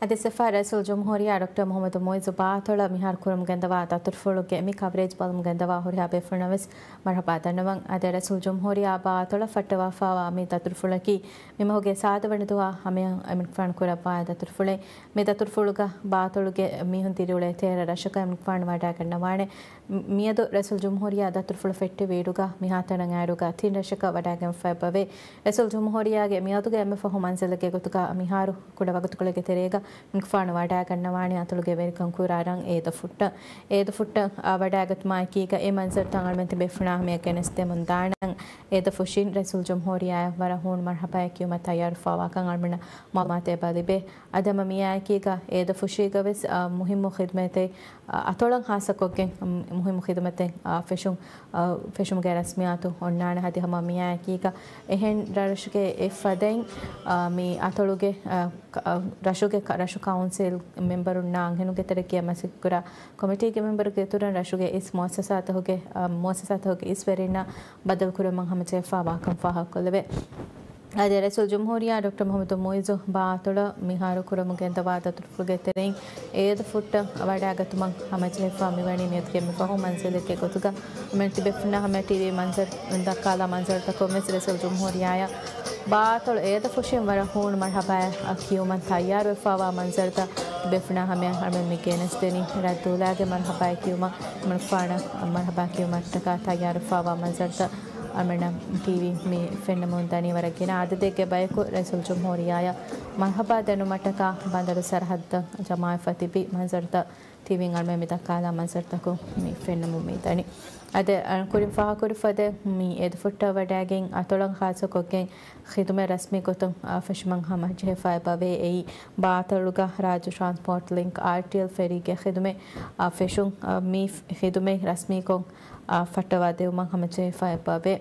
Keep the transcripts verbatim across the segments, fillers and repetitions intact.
އަދި ސިފަ ރައީސުލްޖުމްހޫރިއްޔާ ޑޮކްޓަރ މުޙައްމަދު މުޢިއްޒު ބާއަތޮޅަށް މިހާރު ކުރަމުން ގެންދަވާ ދަތުރުފުޅުގެ މި ކަވަރޭޖް ބަލަމުން ގެންދަވާ ހުރިހާ ބޭފުޅުންނަށް ވެސް މަރުޙަބާ ދަންނަވަން. އަދި ރައީސުލްޖުމްހޫރިއްޔާ ބާއަތޮޅަށް ފައްޓަވާފައިވާ މި ދަތުރުފުޅަކީ މި މަހުގެ ސާދަ ވަނަ ދުވަހާ ހަމަޔަށް އެމަނިކުފާނު ކުރައްވާ ދަތުރުފުޅެއް. މި ދަތުރުފުޅުގަ ބާއަތޮޅުގެ މީހުން ދިރިއުޅޭ ތޭރަ ރަށަކަށް އެމަނިކުފާނު ވަޑައިގަންނަވާނެ. މިއަދު ރައީސުލްޖުމްހޫރިއްޔާ ދަތުރުފުޅު ފެއްޓެވި އިރުގަ މިހާތަނަށް އައިއިރުގަ ތިން ރަށަކަށް ވަޑައިގެންފައިވޭ. ރައީސުލްޖުމްހޫރިއްޔާގެ މިއަދުގެ އެންމެ ފަހު މަންޒިލެއްގެ ގޮތުގަ މިހާރު ކުޑަ ވަގުތުކޮޅެއްގެ ތެރޭގަ އެމަނިކުފާނު ވަޑައިގަންނަވާނެ އަތޮޅުގެ ވެރިކަން ކުރާ ރަށް އޭދަފުއްޓަށް. އޭދަފުއްޓަށް ވަޑައިގަތުމާ އެކީގަ އެ މަންޒަރުތައް އަޅުމެން ތިބޭފުޅުންނާ ހަމަޔަށް ގެނެސްދެމުން ދާނަން. އޭދަފުށިން ރައީސުލްޖުމްހޫރިއްޔާއަށް ވަރަށް ހޫނު މަރުޙަބާއެއް ކިޔުމަށް ތައްޔާރުވެފައިވާކަން އަޅުމެންނަށް މަޢުލޫމާތު އެބަ ލިބޭ. އަދި ހަމަ މިއާއެކީގަ އޭދަފުށީގަވެސް، އާ، މުހިއްމު ޚިދުމަތެއް، އާ، އަތޮޅަށް ޚާއްޞަކޮށްގެން، އަމް، މުހިއްމު ޚިދުމަތެއް، އާ، ފެށުން، އާ، ފެށުމުގެ ރަސްމިއްޔާތު އޮންނާނެ. އަދި ހަމަ މިއާއެކީގަ އެހެން ރަށެއްގެ އެއްފަދައިން، އާ، މި އަތޮޅުގެ، އާ، ކަ-، އާ، ރަށުގެ ކަ-، ރަށު ކައުންސިލް މެމްބަރުންނާ އަންހެނުންގެ ތެރެއަށް ކިޔަމަސައްކަތް ކުރާ ކޮމިޓީގެ މެމްބަރުގެ އިތުރުން ރަށުގެ އިސް މުއައްސަސާތަކުގެ، އާ، މުއައްސަސާތަކުގެ އިސް ވެރިންނާ ބަދަލުކުރުމަށް ހަމަޖެހިފައިވާކަން ފާހަގަކޮށްލެވޭ. އަދި ރައީސުލްޖުމްހޫރިއްޔާ ޑޮކްޓަރ މުޙައްމަދު މުޢިއްޒު ބާއަތޮޅަށް މިހާރު ކުރަމުން ގެންދަވާ ދަތުރުފުޅުގެ ތެރެއިން އޭދަފުއްޓަށް ވަޑައިގަތުމަށް ހަމަޖެހިފަ މިވަނީ މިއަދުގެ މި ފަހު މަންޒިލެއްގެ ގޮތުގަ. އަޅުމެން ތިބޭފުޅުންނާ ހަމަޔަށް ޓީވީ މަންޒަރު ދައްކާލާ މަންޒަރުތަކުން ވެސް ރައީސުލްޖުމްހޫރިއްޔާއަށް ބާއަތޮޅު އޭދަފުށިން ވަރަށް ހޫނު މަރުޙަބާއެއް ކިޔުމަށް ތައްޔާރުވެފައިވާ މަންޒަރުތައް ތިބޭފުޅުންނާ ހަމަޔަށް އަޅުމެން މި ގެނެސްދެނީ. ރަށްދޫލާގެ މަރުޙަބާއެއް ކިޔުމަށް އެމަނިކުފާނަށް މަރުޙަބާ ކިޔުމަށްޓަކާ ތައްޔާރުވެފައިވާ މަންޒަރުތައް އަޅުމެންނަށް ޓީވީ މި ފެންނަމުން ދަނީ. ވަރަށް ގިނަ އަދަދެއްގެ ބަޔަކު ރައީސުލްޖުމްހޫރިއްޔާއަށް މަރުޙަބާ ދެންނުމަށްޓަކާ ބަނދަރު ސަރަހައްދަށް ޖަމާވެފަ ތިބި މަންޒަރުތައް ޓީވީން އަޅުމެން މި ދައްކާލާ މަންޒަރުތަކުން މި ފެންނަމުން މި ދަނީ. އަދި ކުރިން ފާހަގަކުރި ފަދަ މި އޭދަފުއްޓަށް ވަޑައިގެން އަތޮޅަށް ޚާއްޞަކޮށްގެން ޚިދުމަތް ރަސްމީ ގޮތުން، އާ، ފެށުމަށް ހަމަޖެހިފައި ބަވޭ. އެއީ ބާއަތޮޅުގަ ރާއްޖެ ޓްރާންސްޕޯޓް ލިންކް، އާރްޓީއެލް، ފެރީގެ ޚިދުމަތް، އާ، ފެށުން، އާ، މި ޚިދުމަތް ރަސްމީކޮށް، އާ، ފައްޓަވާ ދެވުމަށް ހަމަޖެހިފައި ބަވޭ.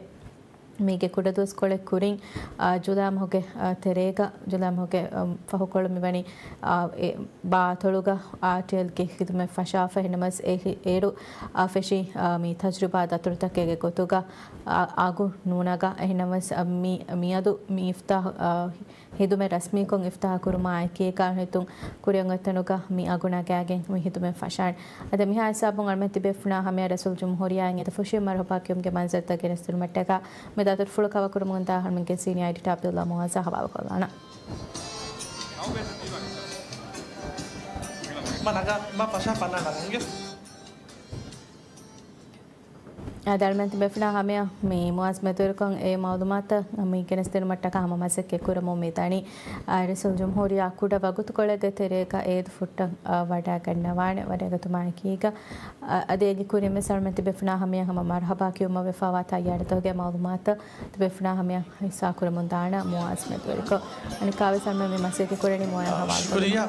މީގެ ކުޑަދުވަސްކޮޅެއް ކުރިން، އާ، ޖުލައި މަހުގެ، އާ، ތެރޭގަ، ޖުލައި މަހުގެ، އަ، ފަހުކޮޅު މިވަނީ، އާ، އެ، ބާއަތޮޅުގަ އާރްޓީއެލްގެ ޚިދުމަތް ފަށާފަ. އެހެންނަމަވެސް އެ ހި-، އޭރު، އާ، ފެށީ، އާ، މި ތަޖުރިބާ ދަތުރުތަކެއްގެ ގޮތުގަ، އާ، އަގު ނޫނަގަ. އެހެންނަމަވެސް، އަ، މި، މިއަދު މި އިފްތާހު، އާ، ހިދުމަތް ރަސްމީކޮށް އިފްތާހު ކުރުމާ އެކީގަ ހިތުން ކުރިއަށް އޮތްތަނުގަ މި އަގު ނަގާގެން މި ހިދުމަތް ފަށާނެ. އަދި މިހާ ހިސާބުން އަޅުމެން ތިބޭފުޅުންނާ ހަމަޔަށް ރައީސުލްޖުމްހޫރިއްޔާއަށް އޭދަފުށި މަރުޙަބާ ކިޔުމުގެ މަންޒަރުތައް ގެނެސްދިނުމަށްޓަކާ މި ދަތުރުފުޅު ކަވަރ ކުރަމުންދާ އަޅުމެންގެ ސީނިއާ އެޑިޓާ ޢަބްދުﷲ މުޢާޒަށް ހަވާލުކޮށްލާނަން. މަ ނަގާ، މަ ފަށާ ފަންނާ ނަގަންގެ. އާ، އަޅުމެން ތިބޭފުޅުންނާ ހަމަޔަށް މި މުޢާޒް މެދުވެރިކޮށް އެ މަޢުލޫމާތު މި ގެނެސްދިނުމަށްޓަކާ ހަމަ މަސައްކަތް ކުރަމުން މި ދަނީ. އާ، ރައީސުލްޖުމްހޫރިއްޔާ ކުޑަ ވަގުތުކޮޅެއްގެ ތެރޭގަ އޭދަފުއްޓަށް، އާ، ވަޑައިގަންނަވާނެ. ވަޑައިގަތުމާ އެކީގަ، އާ، އަދި އޭގެ ކުރިން ވެސް އަޅުމެން ތިބޭފުޅުންނާ ހަމަޔަށް ހަމަ މަރުޙަބާ ކިޔުމަށް ވެފައިވާ ތައްޔާރީތަކުގެ މަޢުލޫމާތު ތިބޭފުޅުންނާ ހަމަޔަށް ހިއްސާ ކުރަމުން ދާނަން މުޢާޒް މެދުވެރިކޮށް. އަނެއްކާވެސް އަޅުމެން މި މަސައްކަތް ކުރަނީ މޮޔަ ހަވާލުކޮށް. ޝުކުރިއްޔާ.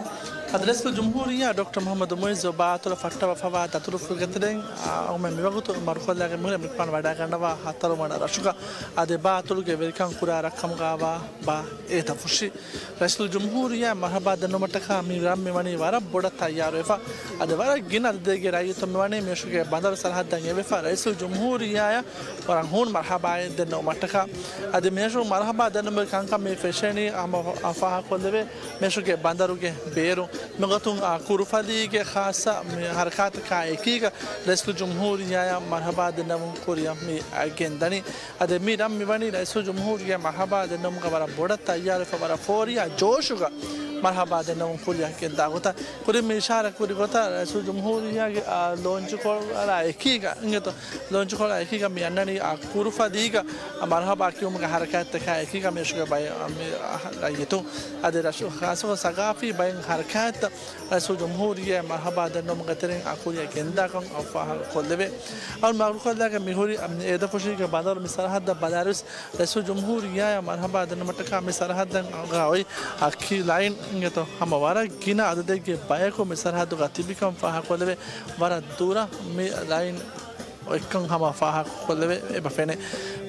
އަދި ރައީސުލްޖުމްހޫރިއްޔާ ޑޮކްޓަރ މުޙައްމަދު މުޢިއްޒު ބާއަތޮޅަށް ފައްޓަވާފައިވާ ދަތުރުފުޅުގެ ތެރެއިން، އާ، އަޅުމެން މިވަގުތު މަރުކޮށްލާގެން މިހުރީ އެމަނިކުފާނު ވަޑައިގަންނަވާ ހަތަރު ވަނަ ރަށުގަ. އަދި ބާއަތޮޅުގެ ވެރިކަން ކުރާ ރަށްކަމުގައިވާ ބާ އޭދަފުށި. ރައީސުލްޖުމްހޫރިއްޔާ މަރުޙަބާ ދެންނެވުމަށްޓަކާ މި ރަށް މިވަނީ ވަރަށް ބޮޑަށް ތައްޔާރުވެފަ. އަދި ވަރަށް ގިނަ އަދަދެއްގެ ރައްޔިތުން މިވަނީ މިރަށުގެ ބަނދަރު ސަރަހައްދަށް އެވެފަ. ރައީސުލްޖުމްހޫރިއްޔާއަށް ވަރަށް ހޫނު މަރުޙަބާއެއް ދެންނެވުމަށްޓަކާ. އަދި މިރަށު މަރުޙަބާ ދެންނެވުމުގެ ކަންކަން މި ފެށެނީ ހަމަ ފާހަގަކޮށްލެވޭ މިރަށުގެ ބަނދަރުގެ ބޭރުން. މިގޮތުން އާ ކުރުފަލީގެ ޚާއްޞަ މި ހަރަކާތަކާ އެކީގަ ރައީސުލްޖުމްހޫރިއްޔާއަށް މަރުޙަބާ ދެންނެވުން ކުރިއަށް މި ގެންދަނީ. އަދި މި ރަށް މިވަނީ ރައީސުލްޖުމްހޫރިއްޔާ މަރުޙަބާ ދެންނެވުމުގަ ވަރަށް ބޮޑަށް ތައްޔާރުވެފަ، ވަރަށް ފޯރިޔާ ޖޯޝުގަ މަރުޙަބާ ދެންނެވުން ކުރިއަށް ގެންދާ ގޮތަށް. ކުރިން މި އިޝާރާތް ކުރި ގޮތަށް ރައީސުލްޖުމްހޫރިއްޔާގެ، އާ، ލޯންޗުކޮޅާ އެކީގަ، އިނގޭތޯ، ލޯންޗުކޮޅާ އެކީގަ މި އަންނަނީ އާ ކުރުފަލީގަ މަރުޙަބާ ކިޔުމުގެ ހަރަކާތްތަކާ އެކީގަ މިރަށުގެ ބައެއް، މި، އަ، ރައްޔިތުން. އަދި ރަށު ޚާއްޞަކޮށް ސަގާފީ ބައެއް ހަރަކާތްތައް ރައީސުލްޖުމްހޫރިއްޔާ މަރުޙަބާ ދެންނެވުމުގެ ތެރެއިން އާ ކުރިއަށް ގެންދާކަން އަށް ފާހަގަ ކޮށްލެވޭ. އަޅު މަރުކޮށްލާގެ މިހުރި، އަމް، އޭދަފުށީގެ ބަނދަރު މި ސަރަހައްދަށް ބަލާއިރުވެސް ރައީސުލްޖުމްހޫރިއްޔާއަށް މަރުޙަބާ ދެންނެވުމަށްޓަކާ މި ސަރަހައްދަށް އަންގާ އޮތް އަކީ ލައިން އިނގޭތޯ ހަމަ ވަރަށް ގިނަ އަދަދެއްގެ ބަޔަކު މި ސަރަހައްދުގަ ތިބިކަން ފާހަގަކޮށްލެވޭ. ވަރަށް ދުރަށް މި ލައިން އޮތްކަން ހަމަ ފާހަގަކޮށްލެވޭ އެބަ ފެނޭ.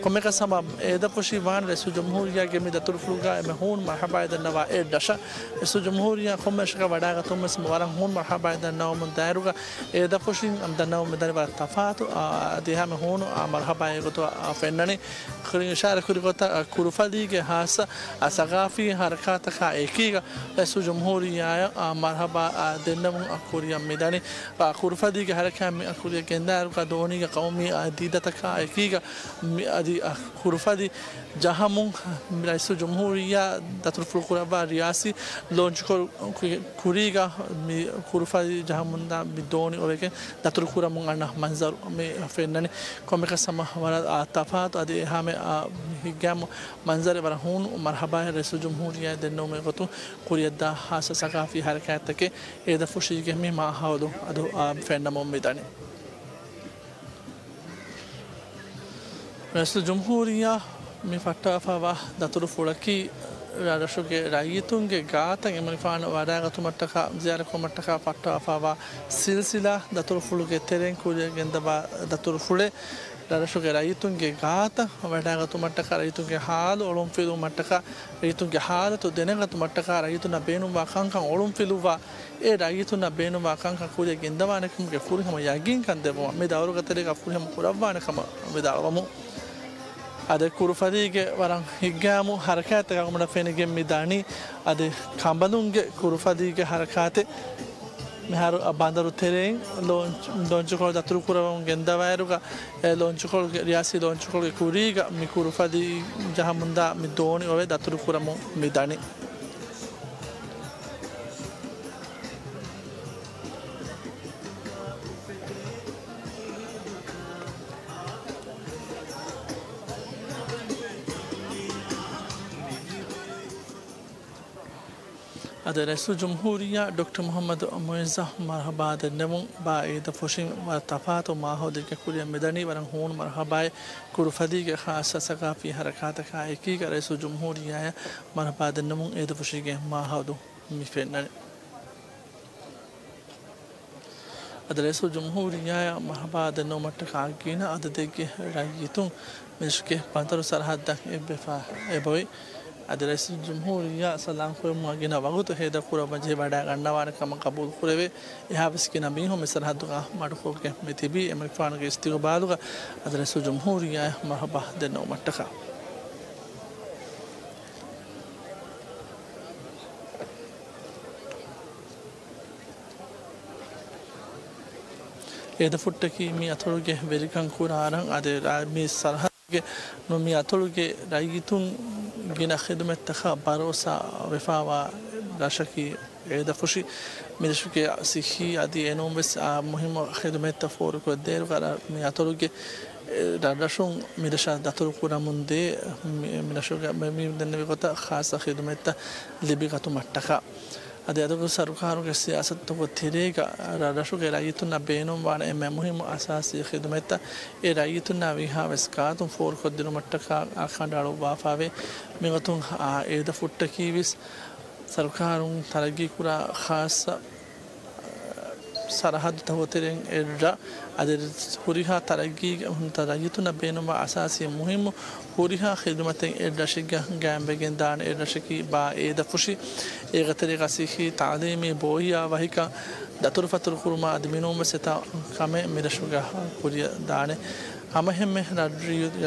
ކޮންމެއަކަސް ހަމަ އޭދަފުށި ވާން ރައީސުލްޖުމްހޫރިއްޔާގެ މި ދަތުރުފުޅުގައި އެންމެ ހޫނު މަރުހަބާއެއް ދަންނަވާ އެއް ރަށަށް. ރައީސުލްޖުމްހޫރިއްޔާ ކޮންމެ ރަށަކަށް ވަޑާގަތުމަށް ވަރަށް ހޫނު މަރުހަބާއެއް ދަންނަވަމުން ދާއިރުގަ އޭދަފުށިން ދަންނަވަމުން މިދަނީ ވަރަށް ތަފާތު، އާ، އަދި އެހާމެ ހޫނު، އާ، މަރުހަބާއެއް ގޮތުގަ، އާ، ފެންނަނީ. ކުރިން އިޝާރަތް ކުރި ގޮތަށް، އާ، ކުރުފަދީގެ ހާއްސަ، އާ، ސަގާފީ ހަރަކާތަކާ އެކީގަ ރައީސުލްޖުމްހޫރިއްޔާއަށް، އާ، މަރުހަބާ، އާ، ދެންނެވުން، އާ، ކުރިއަށް މިދަނީ. އާ، ކުރުފަދީގެ ހަރަކާތް މި، އާ، ކުރިއަށް ގެންދާއިރުގަ ދޯނީގެ ޤައުމީ، އާ، ދީދަތަކާ އެކީގަ މި އަދި، އާ، ކުރުފަދި ޖަހަމުން ރައީސުލްޖުމްހޫރިއްޔާ ދަތުރުފުޅު ކުރައްވާ ރިޔާސީ ލޯންޗުކޮޅު ކު-، ކުރީގަ މި ކުރުފަދި ޖަހަމުންދާ މި ދޯނި އޮވެގެން ދަތުރު ކުރަމުން އަންނަ މަންޒަރު މި ފެންނަނީ. ކޮންމެއަކަސް ހަމަ ވަރަށް، އާ، ތަފާތު އަދި އެހާމެ، އާ، މި ހިތްގައިމު މަންޒަރެއް ވަރަށް ހޫނު މަރުހަބާއެއް ރައީސުލްޖުމްހޫރިއްޔާ ދެންނެވުމެއް ގޮތުން ކުރިއަށްދާ ހާއްސަ ސަގާފީ ހަރަކާތްތަކެއް އޭދަފުށީގެ މި މާހައުލު އަދު، އާ، ފެންނަމުން މިދަނީ. ރައީސުލްޖުމްހޫރިއްޔާ މި ފައްޓަވާފައިވާ ދަތުރުފުޅަކީ، ރަށްރަށުގެ ރައްޔިތުންގެ ގާތަށް އެމަނިކުފާނު ވަޑާގަތުމަށްޓަކާ، ޒިޔާރަތްކުރުމަށްޓަކާ ފައްޓަވާފައިވާ ސިލްސިލާ ދަތުރުފުޅުގެ ތެރެއިން ކުރިއަށް ގެންދަވާ ދަތުރުފުޅެއް. ރަށްރަށުގެ ރައްޔިތުންގެ ގާތަށް ވަޑާގަތުމަށްޓަކާ، ރައްޔިތުންގެ ހާލު އޮޅުންފިލުވުމަށްޓަކާ، ރައްޔިތުންގެ ހާލަތު ދެނެގަތުމަށްޓަކާ، ރައްޔިތުންނަށް ބޭނުންވާ ކަންކަން އޮޅުންފިލުއްވާ، އެ ރައްޔިތުންނަށް ބޭނުންވާ ކަންކަން ކުރިއަށް ގެންދަވާނެކަމުގެ ފުރިހަމަ ޔަގީންކަން ދެއްވުމަށް މި ދައުރުގެ ތެރޭގަ ފުރިހަމަ ކުރައްވާނެ ކަމަށް ވިދާޅުވަމުން. އަދި ކުރުފަދީގެ ވަރަށް ހިތްގައިމު ހަރަކާތްތަކާ ކަމުނަ ފެނިގެން މި ދަނީ، އަދި ކަނބަލުންގެ ކުރުފަދީގެ ހަރަކާތެއް މިހާރު ބަނދަރު ތެރެއިން ލޯންޗް، ލޯންޗުކޮޅު ދަތުރު ކުރަމުން ގެންދަވާއިރުގަ، އެ ލޯންޗުކޮޅުގެ، ރިޔާސީ ލޯންޗުކޮޅުގެ ކުރީގަ މި ކުރުފަދި ޖަހަމުންދާ މި ދޯނި އޮވެ ދަތުރު ކުރަމުން މި ދަނީ. އަދި ރައީސުލްޖުމްހޫރިއްޔާ ޑޮކްޓަރ މުޙައްމަދު މުޢިއްޒަށް މަރުޙަބާ ދެންނެވުން ބާ އޭދަފުށިން ވަރަށް ތަފާތު މާހައުލެއްގެ ކުރިއަށް މިދަނީ. ވަރަށް ހޫނު މަރުޙަބާއެއް ކުރުފަދީގެ ޚާއްޞަ ސަގާފީ ހަރަކާތަކާ އެކީގަ ރައީސުލްޖުމްހޫރިއްޔާއަށް މަރުޙަބާ ދެންނެވުން އޭދަފުށީގެ މާހައުލު މި ފެންނަނީ. އަދި ރައީސުލްޖުމްހޫރިއްޔާއަށް މަރުޙަބާ ދެންނެވުމަށްޓަކާ ގިނަ އަދަދެއްގެ ރައްޔިތުން މިރަށުގެ ބަނދަރު ސަރަޙައްދަށް އެއްބަފާ އެބައޮތް. އަދި ރައީސުލްޖުމްހޫރިއްޔާ ސަލާމް ކުރެއްވުމަށް ގިނަ ވަގުތު ހޭދަކުރައްވަން ޖެހި ވަޑައިގަންނަވާނެ ކަމަށް ގަބޫލު ކުރެވޭ. އެހާވެސް ގިނަ މީހުން މި ސަރަޙައްދުގަ މަޑުކޮށްގެން މި ތިބީ. އެމަނިކުފާނުގެ އިސްތިގުބާލުގަ އަދި ރައީސުލްޖުމްހޫރިއްޔާއަށް މަރުޙަބާ ދެންނެވުމަށްޓަކާ. އޭދަފުއްޓަކީ މި އަތޮޅުގެ ވެރިކަން ކުރާ ރަށް. އަދި ރާ-، މި ސަރަޙައްދުގެ ނު-، މި އަތޮޅުގެ ރައްޔިތުން ގިނަ ޚިދުމަތްތަކަށް ބަރޯސާ ވެފާވާ ރަށަކީ އޭދަފުށި. މިރަށުގެ ސިއްހީ އަދި އެނޫންވެސް، އާ، މުހިއްމު ޚިދުމަތްތައް ފޯރުކޮށްދޭއިރު މި އަތޮޅުގެ ރަށްރަށުން މިރަށަށް ދަތުރު ކުރަމުންދޭ، މި-، މިރަށުގެ މި-، މި ދެންނެވި ގޮތަށް ޚާއްޞަ ޚިދުމަތްތައް ލިބިގަތުމަށްޓަކާ. އަދި އަދި ސަރުކާރުގެ ސިޔާސަތުތަކުގެ ތެރޭގަ ރަށްރަށުގެ ރައްޔިތުންނަށް ބޭނުންވާނެ އެންމެ މުހިއްމު އަސާސީ ޚިދުމަތްތައް އެ ރައްޔިތުންނާ ވީހާވެސް ގާތުން ފޯރުކޮށްދިނުމަށްޓަކާ ކަނޑައަޅުއްވާފައިވޭ. މިގޮތުން އާ އޭދަފުއްޓަކީވެސް ސަރުކާރުން ތަރައްގީކުރާ ޚާއްޞަ ސަރަހައްދުތަކުގެ ތެރެއިން އެއްރަށް. އަދި ހުރިހާ ތަރައްގީގެ ރައްޔިތުންނަށް ބޭނުންވާ އަސާސީ މުހިއްމު ހުރިހާ ޚިދުމަތެއް އެއްރަށެއްގަ ގާއިމްވެގެންދާނެ. އެއްރަށަކީ ބާ އޭދަފުށި. އޭގެ ތެރޭގަ ސިއްހީ، ތައުލީމީ، ބޯހިޔާވަހިކަން، ދަތުރުފަތުރު ކުރުމާ އަދި މިނޫންވެސް އެތާ ކަމެއް މިރަށުގަ ކުރިއަށް ދާނެ. ހަމައެހެންމެ ރަށް-،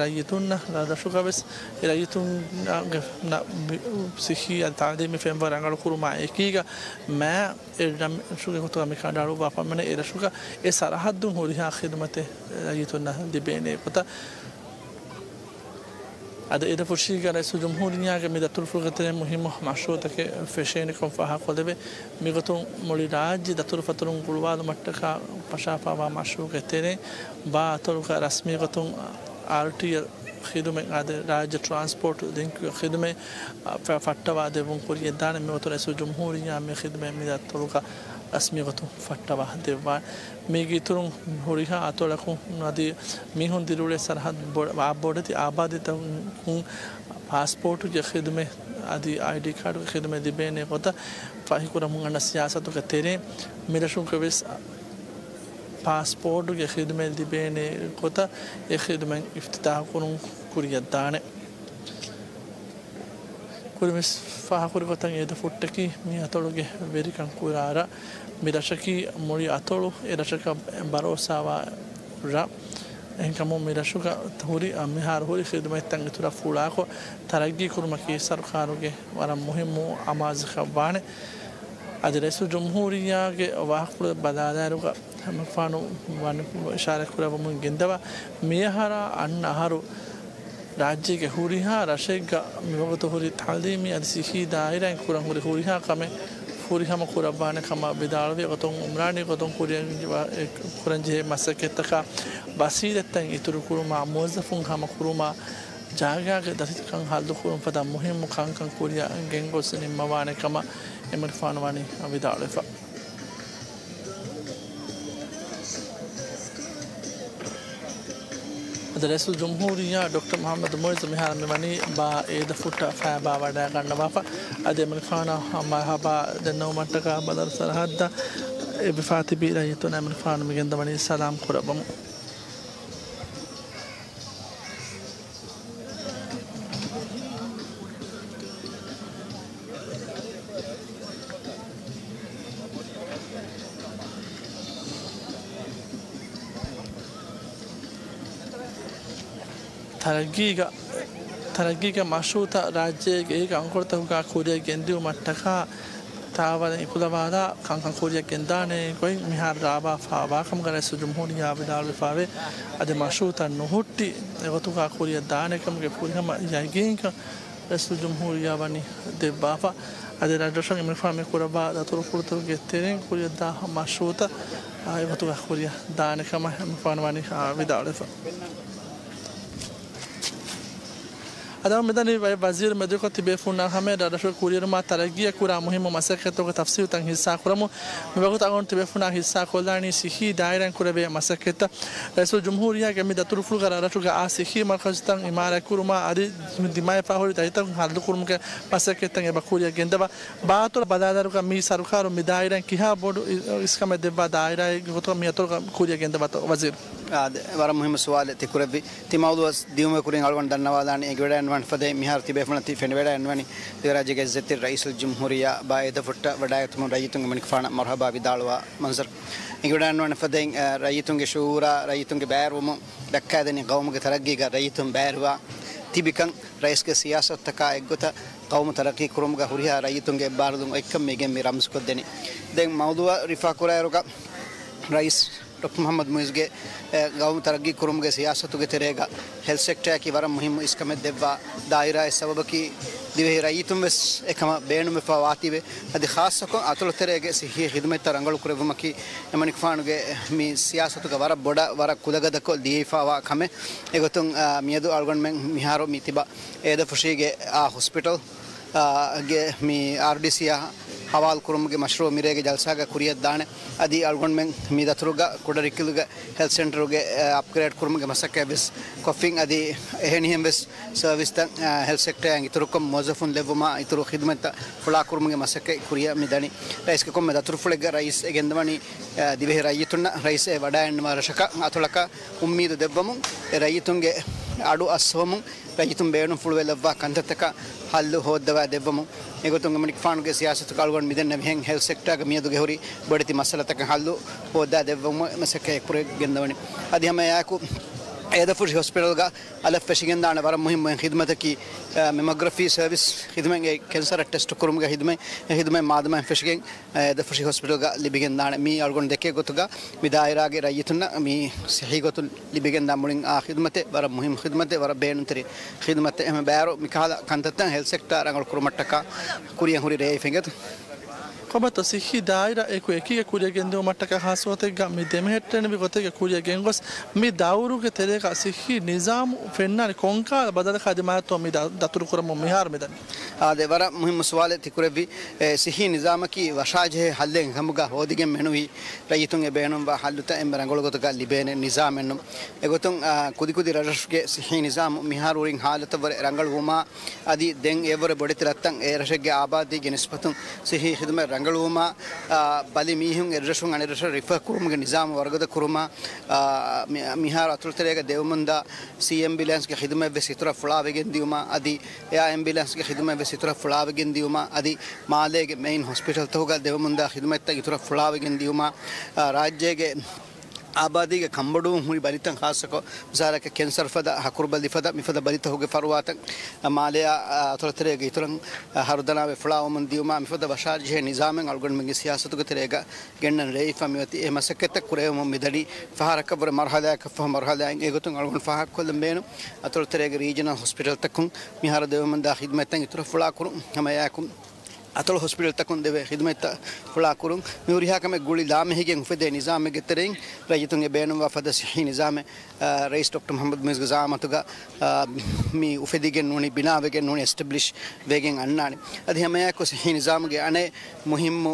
ރައްޔިތުންނަށް ރަށްރަށުގަވެސް އެ ރައްޔިތުންގެ ނަ-، ސިއްހީ އަދި ތައުލީމީ ފެންވަރު ރަނގަޅު ކުރުމާ އެކީގަ މާ އެ ރަށްރަށުގެ ގޮތުގަ މި ކަނޑައަޅުއްވާފަ މިނެ އެ ރަށުގަ އެ ސަރަހައްދުން ހުރިހާ ޚިދުމަތެއް ރައްޔިތުންނަށް ލިބޭނެ ގޮތަށް. އަދި އޭދަފުށީގަ ރައީސުލްޖުމްހޫރިއްޔާގެ މި ދަތުރުފުޅުގެ ތެރެއިން މުހިއްމު މަޝްރޫޢުތަކެއް ފެށޭނެކަން ފާހަގަކޮށްލެވޭ. މިގޮތުން މުޅި ރާއްޖެ ދަތުރުފަތުރުން ގުޅުވާލުމަށްޓަކާ ފަށާފައިވާ މަޝްރޫޢުގެ ތެރެއިން ބާ އަތޮޅުގަ ރަސްމީގޮތުން އާރްޓީއެލް ޚިދުމަތް އަދި ރާއްޖެ ޓްރާންސްޕޯޓް ލިންކް ޚިދުމަތް ފަ-، ފައްޓަވާ ދެއްވުން ކުރިއަށްދާނެ. މިގޮތުން ރައީސުލްޖުމްހޫރިއްޔާ މި ޚިދުމަތް މި ދަތުރުގަ ރަސްމީގޮތުން ފައްޓަވާ ދެއްވާނެ. މީގެ އިތުރުން ހުރިހާ އަތޮޅަކުން އަދި މީހުން ދިރިއުޅޭ ސަރަހައްދު ބޮ-، އާ ބޮޑެތި އާބާދީތަކުން ޕާސްޕޯޓުގެ ޚިދުމަތް އަދި އައިޑީ ކާޑުގެ ޚިދުމަތް ލިބޭނެ ގޮތަށް ފަހިކުރަމުން އަންނަ ސިޔާސަތުގެ ތެރެއިން މިރަށުގެ ވެސް ޕާސްޕޯޓުގެ ޚިދުމަތް ލިބޭނެ ގޮތަށް އެ ޚިދުމަތް އިފްތިތާޙު ކުރުން ކުރިއަށްދާނެ. ކުރިންވެސް ފާހަގަކުރި ގޮތަށް އޭދަފުއްޓަކީ މި އަތޮޅުގެ ވެރިކަން ކުރާ ރަށް. މި ރަށަކީ މުޅި އަތޮޅު އެ ރަށަކަށް ބަރޯސާވާ ރަށް. އެހެންކަމުން މި ރަށުގަ ހުރި، މިހާރު ހުރި ޚިދުމަތްތައް އިތުރަށް ފުޅާކޮށް ތަރައްގީ ކުރުމަކީ ސަރުކާރުގެ ވަރަށް މުހިއްމު އަމާޒަކަށް ވާނެ. އަދި ރައީސުލްޖުމްހޫރިއްޔާގެ ވާހަކަފުޅު ބަލާލާއިރުގަ އެމަނިކުފާނު ވަނި އިޝާރާތް ކުރައްވަމުން ގެންދަވާ، މިއަހަރާ އަންނަ އަހަރު ރާއްޖޭގެ ހުރިހާ ރަށެއްގަ މިވަގުތު ހުރި ތަޢުލީމީ އަދި ސިއްހީ ދާއިރާއިން ކުރަން ހުރި ހުރިހާ ކަމެއް ފުރިހަމަ ކުރައްވާނެ ކަމަށް ވިދާޅުވި ގޮތުން، އުމްރާނީ ގޮތުން ކުރިއަށް ކުރަންޖެހޭ މަސައްކަތްތަކާ ވަސީލަތްތައް އިތުރުކުރުމާ، މުވައްޒަފުން ހަމަކުރުމާ، ޖާގާގެ ދަތިކަން ހައްލުކުރުން ފަދަ މުހިއްމު ކަންކަން ކުރިއަށް ގެންގޮސް ނިންމަވާނެ ކަމަށް އެމަނިކުފާނު ވަނީ ވިދާޅުވެފަ. އަދި ރައީސުލްޖުމްހޫރިއްޔާ ޑޮކްޓަރ މުޙައްމަދު މުޢިއްޒު މިހާރު މިވަނީ ބާ އޭދަފުއްޓަށް ފައިބާ ވަޑައިގަންނަވާފަ. އަދި އެމަނިކުފާނަށް މަރުޙަބާ ދެންނެވުމަށްޓަކާ ބަނދަރު ސަރަޙައްދަށް އެބަ އެބަ ތިބި ރައްޔިތުންނަށް އެމަނިކުފާނު މިގެންދަވަނީ ސަލާމް ކުރައްވަމުން. ތަރައްގީގަ، ތަރައްގީގެ މަޝްރޫޢުތައް ރާއްޖޭގެ އެކި އަންގޮޅުތަކުގަ ކުރިއަށް ގެންދިއުމަށްޓަކާ ތާވަލެއް އިކުލަވާލާ ކަންކަން ކުރިއަށް ގެންދާނެ ގޮތް މިހާރު ރާވާފާވާކަމުގަ ރައީސުލްޖުމްހޫރިއްޔާ ވިދާޅުވެފައިވޭ. އަދި މަޝްރޫޢުތައް ނުހުއްޓި އެގޮތުގަ ކުރިއަށް ދާނެ ކަމުގެ ފުރިހަމަ ޔަގީންކަން ރައީސުލްޖުމްހޫރިއްޔާ ވަނީ ދެއްވާފަ. އަދި ރަށްރަށުން އެމަނިކުފާނު މި ކުރައްވާ ދަތުރުފުޅުތަކުގެ ތެރެއިން ކުރިއަށްދާ މަޝްރޫޢުތައް އެގޮތުގަ ކުރިއަށް ދާނެ ކަމަށް އެމަނިކުފާނު ވަނީ ވިދާޅުވެފަ. އަދި މިދަނީ ވަ-، ވަޒީރު މެދުކޮށް ތިބޭފުޅުންނާ ހަމަޔަށް ރަށްރަށުގެ ކުރިއެރުމާ ތަރައްގީއަށް ކުރާ މުހިއްމު މަސައްކަތްތަކުގެ ތަފްސީލުތައް ހިއްސާކުރަމުން. މިވަގުތު އަޅުގަނޑު ތިބޭފުޅުންނާ ހިއްސާކޮށްލާނީ ސިއްހީ ދާއިރާއިން ކުރެވޭ މަސައްކަތްތައް. ރައީސުލްޖުމްހޫރިއްޔާގެ މި ދަތުރުފުޅުގަ ރަށްރަށުގަ އާ ސިއްހީ މަރުކަޒުތައް އިމާރާތްކުރުމާ އަދި ދިމާވެފަ ހުރި ދަތިތަކުން ހައްލުކުރުމުގެ މަސައްކަތްތައް އެބަ ކުރިއަށް ގެންދަވާ. ބާއަތޮޅަށް ބަލާލާއިރުގަ މި ސަރުކާރު މި ދާއިރާއިން ކިހާ ބޮޑު އި-، އިސްކަމެއް ދެއްވާ ދާއިރާއެއްގެ ގޮތުގަ މި އަތޮޅުގަ ކުރިއަށް ގެންދަވާތޯ ވަޒީރު؟ އާދެ، ވަރަށް މުހިއްމު ސުވާލެއް ތި ކުރެއްވި. ތި މައުޟޫޢަށް ދިއުމުގެ ކުރިން އަޅުގަނޑު ދަންނަވާލާނީ އެނގިވަޑައިގަންނަވާނެ ފަދައިން މިހާރު ތިބޭފުޅުންނަށް ތި ފެނިވަޑައިގަންނަވަނީ ދިވެހިރާއްޖޭގެ އިއްޒަތްތެރި ރައީސުލްޖުމްހޫރިއްޔާ ބާ އޭދަފުއްޓަށް ވަޑައިގަތުމުން ރައްޔިތުން އެމަނިކުފާނަށް މަރުޙަބާ ވިދާޅުވާ މަންޒަރު. އެނގިވަޑައިގަންނަވާނެ ފަދައިން، އަ، ރައްޔިތުންގެ ޝުޢޫރާ ރައްޔިތުންގެ ބައިވެރިވުމުން ދައްކާދެނީ ޤައުމުގެ ތަރައްގީގަ ރައްޔިތުން ބައިވެރިވާ ތިބިކަން ރައީސްގެ ސިޔާސަތުތަކާ އެއްގޮތަށް ޤައުމު ތަރައްޤީ ކުރުމުގަ ހުރިހާ ރައްޔިތުންގެ އެއްބާރުލުން އޮތްކަން މިގެން މި ރަމްޒުކޮށްދެނީ. ދެން މައުޟޫޢަށް ރިފާ ކުރާއިރުގަ ރައީސް ޑޮކްޓަރ މުޙައްމަދު މުޢިއްޒުގެ، އެ، ޤައުމު ތަރައްޤީ ކުރުމުގެ ސިޔާސަތުގެ ތެރޭގަ ހެލްތް ސެކްޓަރއަކީ ވަރަށް މުހިއްމު އިސްކަމެއް ދެއްވާ ދާއިރާއެއް ސަބަބަކީ ދިވެހި ރައްޔިތުން ވެސް އެކަމަށް ބޭނުންވެފަ ވާތީވެ. އަދި ޚާއްޞަކޮށް އަތޮޅު ތެރޭގެ ސިއްހީ ޚިދުމަތްތައް ރަނގަޅު ކުރެއްވުމަކީ އެމަނިކުފާނުގެ މި ސިޔާސަތުގަ ވަރަށް ބޮޑަށް ވަރަށް ކުލަގަދަކޮށް ލިޔެފަވާ ކަމެއް. އެގޮތުން، އާ، މިއަދު އަޅުގަނޑުމެން މިހާރު މި ތިބާ އޭދަފުށީގެ އާ ހޮސްޕިޓަލް އާ، ގެ މި އާރްޑީސީއާ ހަވާލުކުރުމުގެ މަޝްރޫޢު މިރޭގެ ޖަލްސާގަ ކުރިއަށްދާނެ. އަދި އަޅުގަނޑުމެން މި ދަތުރުގަ ކުޑަރިކިލުގެ ހެލްތް ސެންޓަރުގެ، އަ، އަޕްގްރޭޑް ކުރުމުގެ މަސައްކަތް ވެސް ކޮށްފިން. އަދި އެހެނިހެން ވެސް ސަރވިސްތައް، އަ، ހެލްތް ސެކްޓަރއިން އިތުރުކޮށް މުވައްޒަފުން ލެއްވުމާ އިތުރު ޚިދުމަތްތައް ފުޅާކުރުމުގެ މަސައްކަތް ކުރިއަށް މި ދަނީ. ރައީސްގެ ކޮންމެ ދަތުރުފުޅެއްގަ ރައީސް އެ ގެންދަވަނީ، އަ، ދިވެހި ރައްޔިތުންނަށް ރައީސް އެ ވަޑައިގަންނަވާ ރަށަކަށް އަތޮޅަކަށް އުއްމީދު ދެއްވަމުން، އެ ރައްޔިތުންގެ އަޑު އައްސަވަމުން، ރައްޔިތުން ބޭނުންފުޅުވެ ލައްވާ ކަންތައްތަކަށް ހައްލު ހޯއްދަވާ ދެއްވަމުން. އެގޮތުން އެމަނިކުފާނުގެ ސިޔާސަތުގަ އަޅުގަނޑު މިދެންނެވިހެން ހެލްތް ސެކްޓަރގެ މިއަދުގެ ހުރި ބޮޑެތި މައްސަލަތަކަށް ހައްލު ހޯއްދާ ދެއްވުމަށް މަސައްކަތް އެއްކުރެ ގެންދަވަނީ. އަދި ހަމައެއާއެކު އޭދަފުށި ހޮސްޕިޓަލްގަ އަލަށް ފެށިގެންދާނެ ވަރަށް މުހިއްމު އެއް ޚިދުމަތަކީ، އަ، މެމޮގްރަފީ ސަރވިސް ޚިދުމަތް، އެ ކެންސަރަށް ޓެސްޓު ކުރުމުގެ ޚިދުމަތް، އެ ޚިދުމަތް މާދަމާއިން ފެށިގެން އޭދަފުށި ހޮސްޕިޓަލްގަ ލިބިގެންދާނެ. މީ އަޅުގަނޑު ދެކޭ ގޮތުގަ މި ދާއިރާގެ ރައްޔިތުންނަށް މި ސިއްހީ ގޮތުން ލިބިގެންދާ މުޅިން އާ ޚިދުމަތެއް ވަރަށް މުހިއްމު ޚިދުމަތެއް، ވަރަށް ބޭނުންތެރި ޚިދުމަތެއް. އެހެން ބައިވަރު މިކަހަލަ ކަންތައްތައް ހެލްތް ސެކްޓަރ ރަނގަޅު ކުރުމަށްޓަކާ ކުރިއަށް ހުރި ރޭ އެއީ ފެންގަތު. ކޮބަތޯ ސިއްހީ ދާއިރާ އެކު އެކީގަ ކުރިއަށް ގެންދިއުމަށްޓަކާ ޚާއްޞަ ގޮތެއްގަ މި ދެމެހެއްޓެނިވި ގޮތެއްގަ ކުރިއަށް ގެންގޮސް މި ދައުރުގެ ތެރޭގަ ސިއްހީ ނިޒާމު ފެންނާނެ ކޮންކަހަލަ ބަދަލަކާ ދިމާވެތޯ މި ދަ-، ދަތުރުކުރަމުން މިހާރު މިދަނީ؟ އާދެ، ވަރަށް މުހިއްމު ސުވާލެއް ތި ކުރެއްވި. އެ، ސިއްހީ ނިޒާމަކީ ވަށާޖެހޭ ހައްލެއް އެކަމުގަ ހޯދިގެން މެނުވީ ރައްޔިތުން އެ ބޭނުންވާ ހައްލުތައް އެންމެ ރަނގަޅު ގޮތުގަ ލިބޭނެ ނިޒާމެއްނު. އެގޮތުން، އާ، ކުދިކުދި ރަށްރަށުގެ ސިއްހީ ނިޒާމު މިހާރު ހުރި ހާލަތަށްވުރެ ރަނގަޅުވުމާ އަދި ދެން އެއަށްވުރެ ބޮޑެތި ރަށްތައް އެ ރަށެއްގެ އާބާދީގެ ނިސްބަތުން ސިއްހީ ޚިދުމަތް ރަނގަޅުވުމާ، އާ، ބަލި މީހުން އެއްރަށުން އަނެއްރަށަށް ރިފަރ ކުރުމުގެ ނިޒާމު ވަރުގަދަ ކުރުމާ، އާ، މި-، މިހާރު އަތޮޅުތެރޭގަ ދެވެމުންދާ ސީ އެމްބިއުލެންސްގެ ޚިދުމަތްވެސް އިތުރަށް ފުޅާވެގެން ދިޔުމާ، އަދި އެއާ އެމްބިއުލެންސްގެ ޚިދުމަތްވެސް އިތުރަށް ފުޅާވެގެން ދިޔުމާ، އަދި މާލޭގެ މެއިން ހޮސްޕިޓަލްތަކުގަ ދެވެމުންދާ ޚިދުމަތްތައް އިތުރަށް ފުޅާވެގެން ދިޔުމާ، އާ، ރާއްޖޭގެ އާބާދީގެ ކަންބޮޑުވުން ހުރި ބަލިތައް، ޚާއްޞަކޮށް، މިސާލަކަށް، ކެންސަރު ފަދަ، ހަކުރު ބަލި ފަދަ، މިފަދަ ބަލިތަކުގެ ފަރުވާތައް، އަ، މާލެއާ، އަ، އަތޮޅުތެރޭގެ އިތުރަށް، އަ، ހަރުދަނާވެ ފުޅާވަމުން ދިޔުމާ، މިފަދަ ބަށާރިޖެހޭ ނިޒާމެއް އަޅުގަނޑުމެންގެ ސިޔާސަތުގެ ތެރޭގަ ގެންނަން ރޭވިފަ މިއޮތީ. އެ މަސައްކަތްތައް ކުރެވެމުން މިދަނީ ފަހަރަކަށްވުރެ މަރުހަލާއަކަށްފަހު މަރުހަލާއިން. އެގޮތުން އަޅުގަނޑު ފާހަގަކޮށްލަން ބޭނުން، އަތޮޅުތެރޭގެ ރީޖަނަލް ހޮސްޕިޓަލްތަކުން މިހާރު ދެވެމުންދާ ޚިދުމަތްތައް އިތުރަށް ފުޅާކުރުން. ހަމައެއާއެކު އަތޮޅު ހޮސްޕިޓަލްތަކުން ދެވޭ ޚިދުމަތްތައް ފުޅާކުރުން. މި ހުރިހާ ކަމެއް ގުޅި ލާމެހިގެން އުފެދޭ ނިޒާމެއްގެ ތެރެއިން ރައްޔިތުން އެ ބޭނުންވާ ފަދަ ސިއްހީ ނިޒާމެއް، އާ، ރައީސް ޑޮކްޓަރ މުޙައްމަދު މުއިއްޒުގެ ޒައާމަތުގަ، އާ، މި އުފެދިގެން ނޫނީ، ބިނާވެގެން ނޫނީ، އެސްޓެބްލިޝް ވެގެން އަންނާނެ. އަދި ހަމައެއާއެކު ސިއްހީ ނިޒާމުގެ އަނެއް މުހިއްމު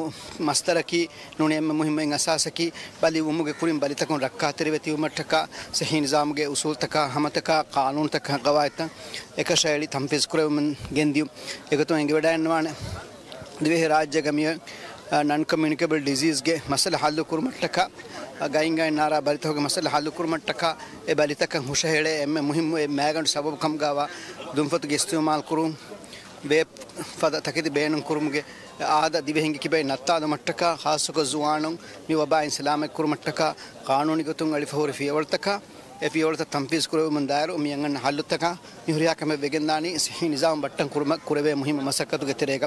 މަސްދަރަކީ ނޫނީ، އެންމެ މުހިއްމު އެއް އަސާސަކީ ބަލި އުވުމުގެ ކުރިން ބަލިތަކުން ރައްކާތެރިވެ ތިބުމަށްޓަކާ، ސިއްހީ ނިޒާމުގެ އުސޫލްތަކާ، ހަމަތަކާ، ޤާނޫނުތަކާ، ޤަވާއިދުތައް އެކަށައެޅި ތަންފީޒު ކުރެވެމުން ގެންދިޔުން. އެގޮތުން އެނގިވަޑައިގަންނަވާނެ، ދިވެހި ރާއްޖޭގަ މިއޮތް، އަ، ނަން ކޮމިއުނިކޭބަލް ޑިޒީޒްގެ މައްސަލަ ހައްލު ކުރުމަށްޓަކާ، އަ، ގައިން ގައިން ނާރާ ބަލިތަކުގެ މައްސަލަ ހައްލު ކުރުމަށްޓަކާ، އެ ބަލިތަކަށް ހުށަހެޅޭ އެންމެ މުހިއްމު އެއް މައިގަނޑު ސަބަބު ކަމުގައިވާ ދުންފަތުގެ އިސްތިޢުމާލު ކުރުން، ވޭޕް ފަދަ ތަކެތި ބޭނުން ކުރުމުގެ އާދަ، ދިވެހިންގެ ކިބައިން ނައްތާލުމަށްޓަކާ، ޚާއްޞަކޮށް ޒުވާނުން މި ވަބާއިން ސަލާމަތް ކުރުމަށްޓަކާ، ޤާނޫނީ ގޮތުން އެޅިފަ ހުރި ފިޔަވަޅުތަކާ، އެ ފިޔަވަޅުތައް ތަންފީޒު ކުރެވުމުން ދާއިރު މި އަންނަ ހައްލުތަކާ، މި ހުރިހާ ކަމެއް ވެގެންދާނީ ސިއްހީ ނިޒާމް ބައްޓަން ކުރުމަށް ކުރެވޭ މުހިއްމު މަސައްކަތުގެ ތެރޭގަ.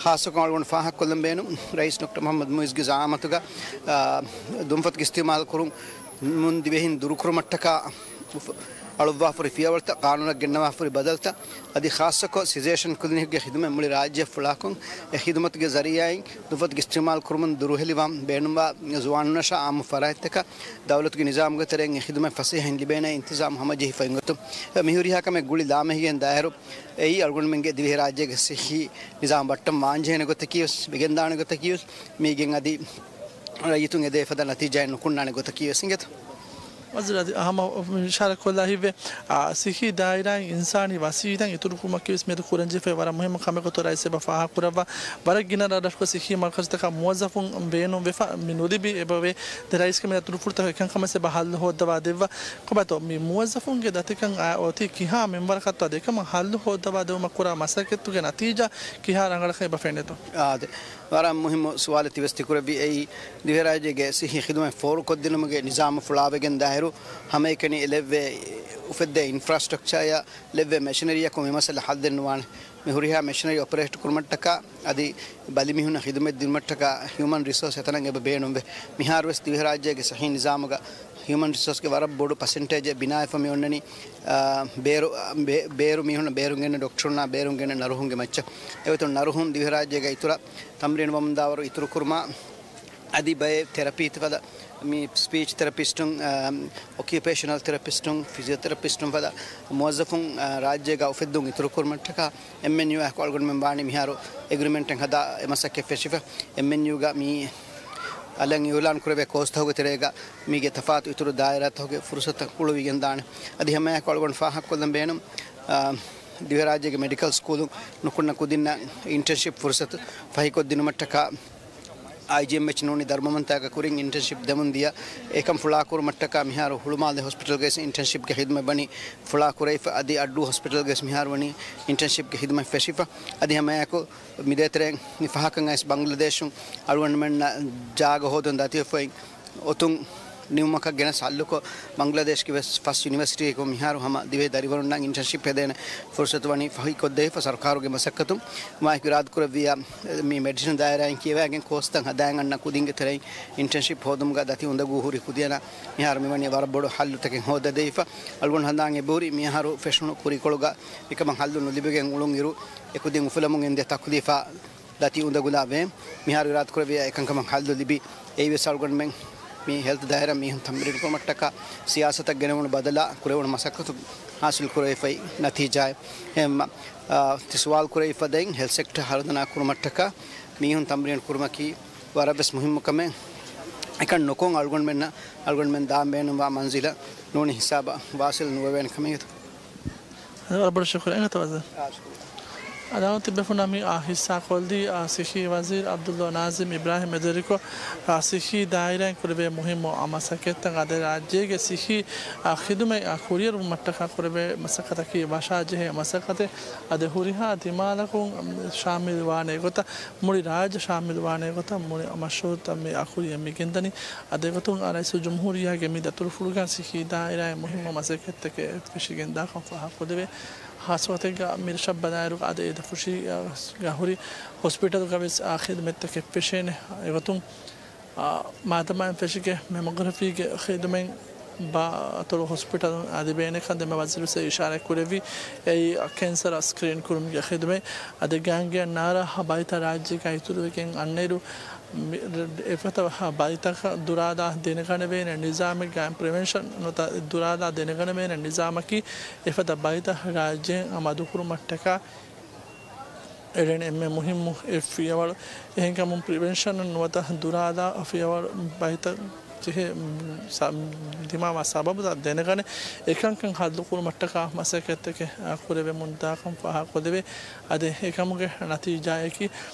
ޚާއްޞަކޮށް އަޅުގަނޑު ފާހަގަކޮށްލަން ބޭނުން، ރައީސް ޑޮކްޓަރ މުޙައްމަދު މުއިއްޒުގެ ޒައާމަތުގަ، އާ، ދުންފަތުގެ އިސްތިޢުމާލު ކުރުން މުން ދިވެހިން ދުރުކުރުމަށްޓަކާ އަޅުއްވާފަހުރި ފިޔަވަޅުތައް، ޤާނޫނަށް ގެންނަވާފަހުރި ބަދަލުތައް، އަދި ޚާއްޞަކޮށް ސިޒޭޝަން ކްލިނިކްގެ ޚިދުމަތް މުޅި ރާއްޖެއަށް ފުޅާކޮށް، އެ ޚިދުމަތުގެ ޒަރީޢާއިން ދުންފަތުގެ އިސްތިޢުމާލު ކުރުމުން ދުރުހެލިވާން ބޭނުންވާ ޒުވާނުންނަށާ އާއްމު ފަރާތްތަކަށް ދައުލަތުގެ ނިޒާމުގެ ތެރެއިން އެ ޚިދުމަތް ފަސޭހައިން ލިބޭނެ އިންތިޒާމު ހަމަޖެހިފައި އޮތުން. މި ހުރިހާ ކަމެއް ގުޅި ލާމެހިގެން ދާއިރު، އެއީ އަޅުގަނޑުމެންގެ ދިވެހިރާއްޖޭގެ ސިއްހީ ނިޒާމް ބައްޓަން ވާންޖެހޭނެ ގޮތަކީވެސް، ވެގެންދާނެ ގޮތަކީވެސް، މީގެން އަދި ރައްޔިތުން އެދޭ ފަދަ ނަތީޖާއެއް ނުކުންނާނެ ގޮތަކީވެސް އިނގޭތޯ. ވަޒީރު އަދި އަހަމަށް އިޝާރާތްކޮށްލާ ހިތްވޭ، އާ، ސިއްހީ ދާއިރާއިން އިންސާނީ ވަސީލަތް އިތުރުކުރުމަކީވެސް މިއަދު ކުރަންޖެހިފައި ވަރަށް މުހިއްމު ކަމެއް ގޮތަށް ރައީސް އެބަ ފާހަގަކުރައްވާ. ވަރަށް ގިނަ ރަށްރަށުގަ ސިއްހީ މަރުކަޒުތަކަށް މުވައްޒަފުން ބޭނުން ވެފަ މި ނުލިބި އެބަވޭ. ދެ ރައީސްގެ މި ދަތުރުފުޅުތަކަށް އެކަންކަމަށް އެބަ ހައްލު ހޯއްދަވާ ދެއްވާ. ކޮބާތޯ މި މުވައްޒަފުންގެ ދަތިކަން އާ އޮތީ ކިހާ މިންވަރަކަށްތޯ އަދި އެކަމަށް ހައްލު ހޯއްދަވާ ދެވުމަށް ކުރާ މަސައްކަތުގެ ނަތީޖާ ކިހާ ރަނގަޅަކަށް އެބަ ފެނޭތޯ؟ އާދެ. ވަރަށް މުހިއްމު ސުވާލެއް ތިވެސް ތިކުރެއްވި. އެއީ، ދިވެހިރާއްޖޭގެ ސިއްހީ ޚިދުމަތް ފޯރުކޮށްދިނުމުގެ ނިޒާމު ފުޅާވެގެން ދާއިރު، ހަމައެކަނި އެ ލެއްވޭ އުފެއްދޭ އިންފްރާސްޓްރަކްޗާއާ ލެއްވޭ މެޝިނަރީއަކުން މި މައްސަލަ ހައްލެއް ނުވާނެ. މި ހުރިހާ މެޝިނަރީ އޮޕަރޭޓް ކުރުމަށްޓަކާ އަދި ބަލިމީހުންނަށް ޚިދުމަތް ދިނުމަށްޓަކާ ހިއުމަން ރިސޯސް އެތަނަށް އެބަ ބޭނުންވޭ. މިހާރުވެސް ދިވެހިރާއްޖޭގެ ސިއްހީ ނިޒާމުގަ ހިއުމަން ރިސޯސްގެ ވަރަށް ބޮޑު ޕަސެންޓޭޖެއް ބިނާވެފަ މި އޮންނަނީ، އާ، ބޭރު، ބޭ-، ބޭރު މީހުންނަށް ބޭރުން ގެންނަ ޑޮކްޓަރުންނާ ބޭރުން ގެންނަ ނަރުހުންގެ މައްޗަށް. އެގޮތުން ނަރުހުން ދިވެހިރާއްޖޭގަ އިތުރަށް ތަމްރީނު ވަމުންދާވަރު އިތުރުކުރުމާ، އަދި ބައެއް ތެރަޕީތައް ފަދަ މި ސްޕީޗް ތެރަޕިސްޓުން، އާ، އޮކިއުޕޭޝަނަލް ތެރަޕިސްޓުން، ފިޒިއޯތެރަޕިސްޓުން ފަދަ މުވައްޒަފުން، އާ، ރާއްޖޭގަ އުފެއއްދުން އިތުރުކުރުމަށްޓަކާ އެމްއެންޔޫއާއެކު އަޅުގަނޑުމެން ވާނީ މިހާރު އެގްރިމެންޓެއް ހަދާ އެ މަސައްކަތް ފެށިފަ. އެމްއެންޔޫގަ މި އަލަށް އިއުލާން ކުރެވޭ ކޯސްތަކުގެ ތެރޭގަ މީގެ ތަފާތު އިތުރު ދާއިރާތަކުގެ ފުރުސަތު ހުޅުވިގެން ދާނެ. އަދި ހަމައެއާއެކު އަޅުގަނޑު ފާހަގަކޮށްލަން ބޭނުން، އާ، ދިވެހިރާއްޖޭގެ މެޑިކަލް ސްކޫލުން ނުކުންނަ ކުދިންނަށް އިންޓަރންޝިޕް ފުރުސަތު ފަހިކޮށްދިނުމަށްޓަކާ އައިޖީއެމްއެޗް ނޫނީ ދަރުމަވަންތާގެ ކުރިން އިންޓަރންޝިޕް ދެމުން ދިޔަ. އެކަން ފުޅާކުރުމަށްޓަކާ މިހާރު ހުޅުމާލެ ހޮސްޕިޓަލްގައި އިންޓަރންޝިޕްގެ ޚިދުމަތް ވަނީ ފުޅާކުރެވިފަ. އަދި އައްޑޫ ހޮސްޕިޓަލްގައި މިހާރު ވަނީ އިންޓަރންޝިޕްގެ ޚިދުމަތް ފެށިފަ. އަދި ހަމައެއާއެކު މިދޭތެރެއިން މި ފަހަކަށް އައިސް ބަންގްލަދޭޝުން އަޅުގަނޑުމެންނަށް ޖާގަ ހޯދުން ދަތިވެފައި އޮތުން ނިމުމަކަށް ގެނަސް ހައްލުކޮށް، ބަންގްލަދޭޝްގެ ވެސް ފަސް ޔުނިވަރސިޓީއަކުން މިހާރު ހަމަ ދިވެހި ދަރިވަރުންނަށް އިންޓަރންޝިޕް ހެދޭނެ ފުރުސަތު ވަނީ ފަހިކޮށްދެވިފަ ސަރުކާރުގެ މަސައްކަތުން. މާއެކު އިރާދަކުރެއްވިއްޔާ، މި މެޑިސިން ދާއިރާއިން ކިޔަވައިގެން ކޯސްތައް ހަދާއިން އަންނަ ކުދިންގެ ތެރެއިން އިންޓަރންޝިޕް ހޯދުމުގަ ދަތި އުނދަގޫ ހުރި ކުދިޔަނަށް މިހާރު މިވަނީ ވަރަށް ބޮޑު ހައްލުތަކެއް ހޯދަދެވިފަ. އަޅުގަނޑު ހަނދާން އެބަހުރި މިއަހަރު ފެށުނު ކުރީކޮޅުގަ މިކަމަށް ހައްލު ނުލިބިގެން އުޅުން އިރު، އެކުދިން އުފުލަމުން ގެންދިޔަ ތަކުލީފާ ދަތި އުނދަގުލާ ވޭ. މިހާރު އިރާދަކުރެއްވިއްޔާ އެކަންކަމަށް ހައްލު ލިބި، އެއީވެސް އަޅުގަނޑުމެން މި ހެލްތު ދާއިރާ މީހުން ތަމްރީނުކުރުމަށްޓަކާ ސިޔާސަތަށް ގެނެވުނު ބަދަލާ ކުރެވުނު މަސައްކަތު ހާސިލް ކުރެވިފައި ނަތީޖާއެއް. އެހެންމަ، އާ، ތި ސުވާލު ކުރެވިފަދައިން ހެލްތް ސެކްޓަރ ހަރުދަނާ ކުރުމަށްޓަކާ މީހުން ތަމްރީނު ކުރުމަކީ ވަރަށްވެސް މުހިއްމު ކަމެއް. އެކަން ނުކޮށް އަޅުގަނޑުމެންނަށް އަޅުގަނޑުމެން ދާން ބޭނުންވާ މަންޒިލަށް ނޫނީ ހިސާބަށް ވާސިލް ނުވެވޭނެ ކަމެއް. ވަރަށް ބޮޑަށް ޝުކުރިއްޔާ. އެނގޭތަ ވަޒީރު؟ އާ، ޝުކުރިއްޔާ. އަދާވަތް ތިބޭފުޅުންނާ މި، އާ، ހިއްސާކޮށްދީ، އާ، ސިއްހީ ވަޒީރު ޢަބްދުﷲ ނާޒިމް އިބްރާހިމް މެދުވެރިކޮށް، އާ، ސިއްހީ ދާއިރާއިން ކުރެވޭ މުހިއްމު، އާ، މަސައްކަތްތައް އަދި ރާއްޖޭގެ ސިއްހީ، އާ، ޚިދުމަތް، އާ، ކުރިއެރުވުމަށްޓަކާ ކުރެވޭ މަސައްކަތަކީ ވަށާޖެހޭ މަސައްކަތެއް. އަދި ހުރިހާ ދިމާލަކުން ޝާމިލުވާނެ ގޮތަށް، މުޅި ރާއްޖެ ޝާމިލުވާނެ ގޮތަށް މުޅި މަޝްރޫޢުތައް މި އަ ކުރިއަށް މި ގެންދަނީ. އަދި އެގޮތުން އާ ރައީސުލްޖުމްހޫރިއްޔާގެ މި ދަތުރުފުޅުގަ ސިއްހީ ދާއިރާއިން މުހިއްމު މަސައްކަތްތަކެއް ފެށިގެންދާކަން ފާހަގަކުރެވޭ. ހާއްސަގޮތެއްގަ މިރަށަށް ބަލާއިރުގަ އަދި އޭދަފުށީގަ ހުރި ހޮސްޕިޓަލުގަވެސް އާ ޚިދުމަތްތަކެއް ފެށޭނެ. އެގޮތުން އާ، މާދަމާއިން ފެށިގެން މެމޮގްރަފީގެ ޚިދުމަތް ބާ އަތޮޅު ހޮސްޕިޓަލުން އަދި ބޭނެކަން ދެންމެ ވަޒީރު އިޝާރާތް ކުރެއްވި. އެއީ ކެންސަރ ސްކްރީން ކުރުމުގެ ޚިދުމަތް. އަދި ގާނގިއަށް ނާރާ ބައިތައް ރާއްޖޭގަ އިތުރުވެގެން އަންނައިރު، މި-، އެފަދަ ބައިތަކަށް ދުރާލާ ދެނެގަނެވޭނެ ނިޒާމެއްގައި ޕްރިވެންޝަން ނުވަތަ ދުރާލާ ދެނެގަނެވޭނެ ނިޒާމަކީ އެފަދަ ބައިތައް ރާއްޖޭން މަދުކުރުމަށްޓަކާ އެޅެން އެންމެ މުހިއްމު އެއް ފިޔަވަޅު. އެހެންކަމުން ޕްރިވެންޝަން ނުވަތަ ދުރާލާ ފިޔަވަޅު ބައިތައް ޖެހޭ، ސަ-، ދިމާވާ ސަބަބުތައް ދެނެގަނެ، އެކަންކަން ހައްލުކުރުމަށްޓަކާ މަސައްކަތްތަކެއް ކުރެވެމުންދާކަން ފާހަގަކޮށްދެވޭ. އަދި އެކަމުގެ ނަތީޖާއަކީ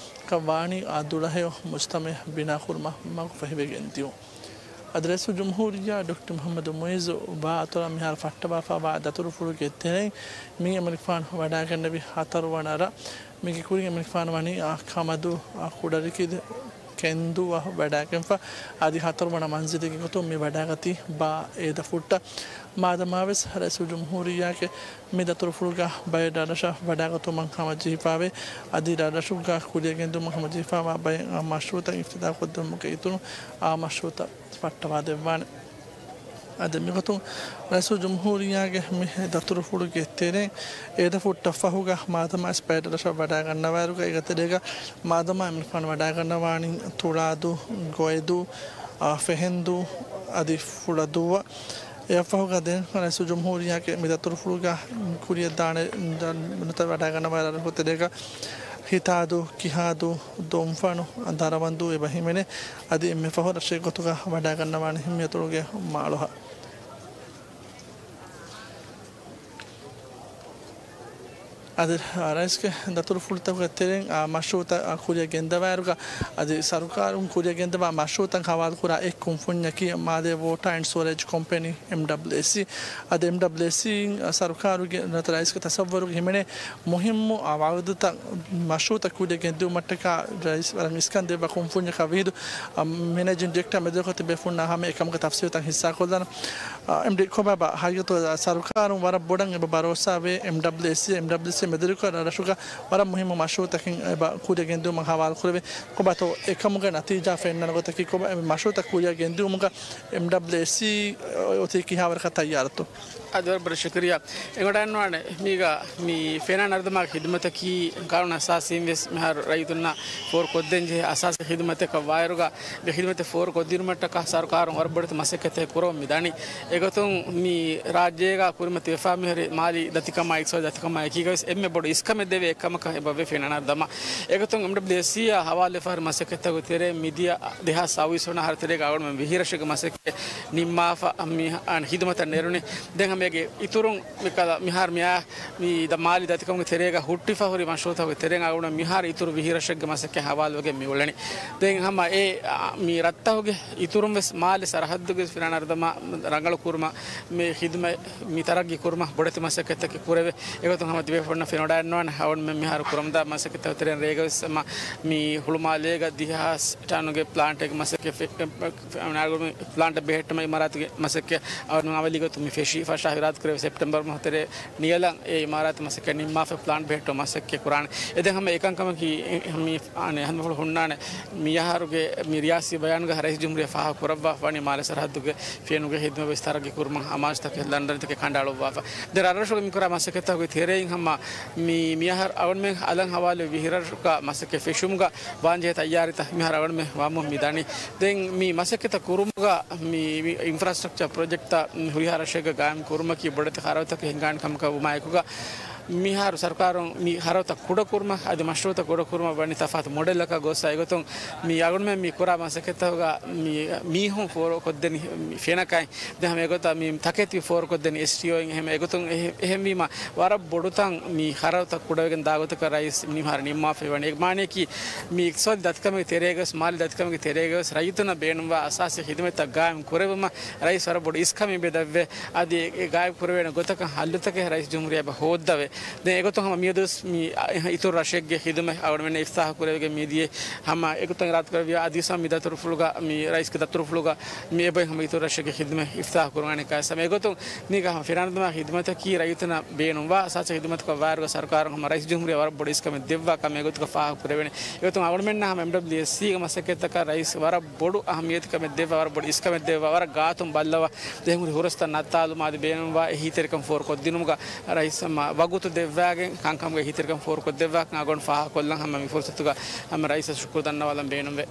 ކަން ވާނީ އާ ދުޅަހެޔޮ މުޖްތަމައެއް ބިނާކުރުމަށް މަގުފަހިވެގެން ދިޔުން. އަދި ރައީސުލްޖުމްހޫރިއްޔާ ޑޮކްޓަރ މުޙައްމަދު މުޢިއްޒު ބާ އަތޮޅަށް މިހާރު ފައްޓަވާފައިވާ ދަތުރުފުޅުގެ ތެރެއިން މިއީ އެމަނިކުފާނު ވަޑައިގެންނެވި ހަތަރުވަނަ ރަށް. މީގެ ކުރިން އެމަނިކުފާނު ވަނީ އާ ކަމަދޫ، އާ ކުޑަރިކި ކެންދޫއަށް ވަޑައިގެންފަ. އަދި ހަތަރުވަނަ މަންޒިލެއްގެ ގޮތުން މި ވަޑައިގަތީ ބާ އޭދަފުއްޓަށް. މާދަމާވެސް ރައީސުލްޖުމްހޫރިއްޔާގެ މި ދަތުރުފުޅުގަ ބައެއް ރަށްރަށަށް ވަޑައިގަތުމަށް ހަމަޖެހިފައިވޭ. އަދި ރަށްރަށުގަ ކުރިއަށް ގެންދިއުމަށް ހަމަޖެހިފައިވާ ބައެއް މަޝްރޫޢުތައް އިފްތިތާޙުކޮށްދިއުމުގެ އިތުރުން އާ މަޝްރޫޢުތައް ފައްޓަވާދެއްވާނެ. އަދި މިގޮތުން ރައީސުލްޖުމްހޫރިއްޔާގެ މި ދަތުރުފުޅުގެ ތެރެއިން އޭދަފުއްޓަށް ފަހުގަ މާދަމާވެސް ބައެއް ރަށަށް ވަޑައިގަންނަވާއިރުގަ އޭގެ ތެރޭގަ މާދަމާ އެމަނިކުފާނު ވަޑައިގަންނަވާނީ ތުޅާދޫ، ގޮއެދޫ، އާ، ފެހެންދޫ އަދި ފުޅަދޫއަށް. އެއަށްފަހުގަ ދެން ރައީސުލްޖުމްހޫރިއްޔާގެ މި ދަތުރުފުޅުގަ ކުރިއަށްދާނެ ނުތަ ވަޑައިގަންނަވާ ރަށްރަށުގެ ތެރޭގަ ހިތާދޫ، ކިހާދޫ، ދޮންފަނު، ދަރަވަންދޫ އެބަ ހިމެނޭ. އަދި އެންމެ ފަހު ރަށެއް ގޮތުގަ ވަޑައިގަންނަވާނެ މި އަތޮޅުގެ މާޅޮހަށް. އަދި ރައީސްގެ ދަތުރުފުޅުތަކުގެ ތެރެއިން އާ މަޝްރޫޢުތައް ކުރިއަށް ގެންދަވާއިރުގަ، އަދި ސަރުކާރުން ކުރިއަށް ގެންދަވާ މަޝްރޫޢުތައް ހަވާލުކުރާ އެއް ކުންފުންޏަކީ މާލޭ ވޯޓާ އެންޑް ސިވަރޭޖް ކޮމްޕެނީ، އެމްޑަބްލިއުއެސްސީ. އަދި އެމްޑަބްލިއުއެސްސީ ސަރުކާރުގެ ނުވަތަ ރައީސްގެ ތަސައްވަރުގަ ހިމެނޭ މުހިއްމު އާ ވައުދުތައް މަޝްރޫޢުތައް ކުރިއަށް ގެންދިއުމަށްޓަކާ ރައީސް ވަރަށް އިސްކަން ދެއްވާ ކުންފުންޏަކާ ވިހިދު އަ، މެނޭޖިން ޑިރެކްޓަރ މެދުވެރިކޮށް ތިބޭފުޅުންނާ ހަމަ އެކަމުގެ ތަފްސީލުތައް ހިއްސާކޮށްލާނަން. އެމްޑީ ކޮބާބާ ހަގީގަތުގަ ސަރުކާރުން ވަރަށް ބޮޑަށް އެބަ ބަރޯސާވޭ އެމްޑަބްލިއުއެސްސީ، އެމްޑަބްލިއުއެސްސީ މެދުވެރިކޮށް ރަށުގަ ވަރަށް މުހިއްމު މަޝްރޫޢުތަކެއް އެބަ ކުރިއަށް ގެންދިއުމަށް ހަވާލުކުރެވޭ. ކޮބާތޯ އެކަމުގެ ނަތީޖާ ފެންނަން ގޮތަކީ ކޮބާ އެ މަޝްރޫޢުތައް ކުރިއަށް ގެންދިއުމުގަ އެމްޑަބްލިއުއެސްސީ އޮތީ ކިހާވަރަކަށް ތައްޔާރަތޯ؟ އަދި ވަރަށް ބޮޑަށް ޝުކުރިއްޔާ. އެނގިވަޑައިގަންނަވާނެ މީގަ މި ފެނާން އަރިދަމާގެ ޚިދުމަތަކީ ގާނޫނު އަސާސީން ވެސް މިހާރު ރައްޔިތުންނަށް ފޯރުކޮށްދޭން ޖެހޭ އަސާސީ ޚިދުމަތެއް ކަމަށް ވާއިރުގަ، މި ޚިދުމަތެއް ފޯރުކޮށްދިނުމަށްޓަކާ ސަރުކާރުން ވަރަށް ބޮޑެތި މަސައްކަތެއް ކުރަމުން މި ދަނީ. އެގޮތުން މި ރާއްޖޭގަ ކުރިމަތިވެފާ މިހުރި މާލީ ދަތިކަމާ، އިޤްތިޞާދީ ދަތިކަމާ އެކީގަވެސް އެންމެ ބޮޑު އިސްކަމެއް ދެވޭ އެއްކަމަކަށް އެބަވޭ ފެނާން އަރިދަމާ. އެގޮތުން އެމްޑަބްލިއުއެސްސީއާ ހަވާލުވެފަހުރި މަސައްކަތްތަކުގެ ތެރޭ މިދިޔަ ދެހާސް ސައުވީސް ވަނަ އަހަރު ތެރޭގަ އަޅުގަނޑުމެން ވިހި ރަށެއްގެ މަސައްކަތް ނިންމާފަ މި އަން ޚިދުމަތަށް ނެރުނީ. ދެން ހަމަ އޭގެ އިތުރުން މިކަލަ މިހާރު މިއާ މި ދަ މާލީ ދަތިކަމުގެ ތެރޭގަ ހުއްޓިފަ ހުރި މަޝްރޫޢުތަކުގެ ތެރެއިން އަޅުގަނޑު މިހާރު އިތުރު ވިހި ރަށެއްގެ މަސައްކަތް ހަވާލުވެގެން މި އުޅެނީ. ދެން ހަމަ އެ، އާ، މި ރަށްތަކުގެ އިތުރުން ވެސް މާލެ ސަރަހައްދުގެ ފެނާން އަރިދަމާ ރަނގަޅު ކުރުމަށް މި ޚިދުމަތް މި ތަރައްގީ ކުރުމަށް ބޮޑެތި މަސައްކަތްތަކެއް ކުރެވޭ. އެގޮތުން ހަމަ ތިބޭފުޅުންނަށް ފެނިވަޑައިގަންނަވާނެ އަޅުގަނޑުމެން މިހާރު ކުރަމުންދާ މަސައްކަތްތަކުގެ ތެރެއިން ރޭގަވެސް ހަމަ މި ހުޅުމާލޭގަ ދެހާސް ޓަނުގެ ޕްލާންޓެއްގެ މަސައްކަތް ފެ-، ޕްލާންޓެއް ބެހެއްޓުމަށް އިމާރާތުގެ މަސައްކަތް އަޅުގަނޑު އަމަލީ ގޮތުން މި ފެށީ. ފަށާ އިރާދަކުރެވޭ ސެޕްޓެމްބަރު މަހު ތެރޭ ނިޔަލަށް އެ އިމާރާތު މަސައްކަތް ނިންމާފަ ޕްލާންޓް ބެހެއްޓުމަށް މަސައްކަތް ކުރާނެ. އެ ދެން ހަމަ އެކަންކަމަކީ މި އަނެއް ހަނދުމަފުޅު ހުންނާނެ. މި އަހަރުގެ މި ރިޔާސީ ބަޔާނުގަ ރައީސް ޖުމްހޫރިއްޔާ ފާހަގަ ކުރައްވާފަ ވަނީ މާލެ ސަރަހައްދުގެ ފެނުގެ ޚިދުމަތް ވެސް ތަރައްގީ ކުރުމަށް އަމާޒުތަކެއް ލަނޑަންތަކެއް ކަނޑައަޅުއްވާފަ. ދެން ރަށްރަށުގެ މި ކުރާ މަސައްކަތްތަކުގެ ތެރެއިން ހަމަ މި، މި އަހަރު އަޅުގަނޑުމެން އަލަށް ހަވާލުވި ވިހި ރަށުގަ މަސައްކަތް ފެށުމުގަ ވާންޖެހޭ ތައްޔާރީތައް މިހާރު އަޅުގަނޑުމެން ވަމުން މި ދަނީ. ދެން މި މަސައްކަތްތައް ކުރުމުގަ މި، މި އިންފްރާސްޓްރަކްޗަރ ޕްރޮޖެކްޓްތައް މި ހުރިހާ ރަށެއްގަ ގާއިމް ކުރުމަކީ ބޮޑެތި ޚަރަދުތަކެއް ހިނގާނެ ކަމަކަށް ވުމާއެކުގަ، މިހާރު ސަރުކާރުން މި ހަރަދުތައް ކުޑަކުރުމަށް އަދި މަޝްރޫއުތައް ކުޑަކުރުމަށް ވަނީ ތަފާތު މޮޑެލްއަކަށް ގޮސް، އެގޮތުން މި އަޅުގަނޑުމެން މި ކުރާ މަސައްކަތްތަކުގަ މި މީހުން ފޯރުކޮށްދެނީ މި ފެނަކައި. ދެން ހަމަ އެގޮތަށް މި ތަކެތި ފޯރުކޮށްދެނީ އެސްޓީއޯއިން. އެހެން އެގޮތުން އެހެ-، އެހެންވީމަ ވަރަށް ބޮޑުތަން މި ހަރަދުތައް ކުޑަވެގެން ދާ ގޮތަކަށް ރައީސް މިނިވަހަރު ނިންމާފައި ވަނީ. އެ މާނަޔަކީ މި އިޤްތިޞާދީ ދަތިކަމުގެ ތެރޭގަވެސް، މާލީ ދަތިކަމުގެ ތެރޭގަވެސް ރައްޔިތުންނަށް ބޭނުންވާ އަސާސީ ޚިދުމަތްތައް ގާއިމް ކުރެއްވުމަށް ރައީސް ވަރަށް ބޮޑު އިސްކަމެއް ބެދެއްވޭ. އަދި އެ ގާއިމް ކުރެވޭނެ ގޮތަކަށް ހައްލުތަކެއް ރައީސް ޖުމްހޫރިއްޔާ އެބަ ހޯއްދަވޭ. ދެން އެގޮތުން ހަމަ މިއަދުވެސް މި އިތުރު ރަށެއްގެ ޚިދުމަތް އަޅުގަނޑުމެން އިފްތާޙު ކުރެވިގެން މިދިޔަ ހަމަ އެގޮތަށް އިރާދަކުރެއްވިޔާ އަދިވެސް މި ދަތުރުފުޅުގަ މި ރައީސްގެ ދަތުރުފުޅުގަ މި އެބައި ހަމަ އިތުރު ރަށެއްގެ ޚިދުމަތް އިފްތާޙު ކުރުން އަނެއްކާ ހަމަ އެގޮތުން މީގަ ހަމަ ފިރާނަދުމާ ޚިދުމަތަކީ ރައްޔިތުންނަށް ބޭނުންވާ އަސާސީ ޚިދުމަތަކަށް ވާއިރުގަ ސަރުކާރުން ހަމަ ރައީސް ޖުމްހޫރިއްޔާ ވަރަށް ބޮޑު އިސްކަމެއް ދެއްވާ ކަމެއް އެގޮތުގަ ފާހަގަ ކުރެވޭނެ. އެގޮތުން އަޅުގަނޑުމެންނަށް ހަމަ އެމްޑަބްލިއުއެސްސީގެ މަސައްކަތްތަކަށް ރައީސް ވަރަށް ބޮޑު އަހައްމިއްޔަތުކަމެއް ދެއްވާ، ވަރަށް ބޮޑު އިސްކަމެއް ދެއްވާ، ވަރަށް ގާތުން ބައްލަވާ ދެން ހުރި ހުރަސްތައް ނައްތާލުމާ އަދި ބޭނުންވާ އެހީތެރިކަން ފޯރުކޮށްދިނުމުގަ ރައީސް ހަމަ ވަގުތު ދެއްވާގެން ކަންކަމުގެ އެހީތެރިކަން ފޯރުކޮށްދެއްވާކަން އަޅުގަނޑު ފާހަގަކޮށްލަން ހަމަ މި ފުރުސަތުގަ ހަމަ ރައީސަށް ޝުކުރު ދަންނަވާލަން ބޭނުންވޭ.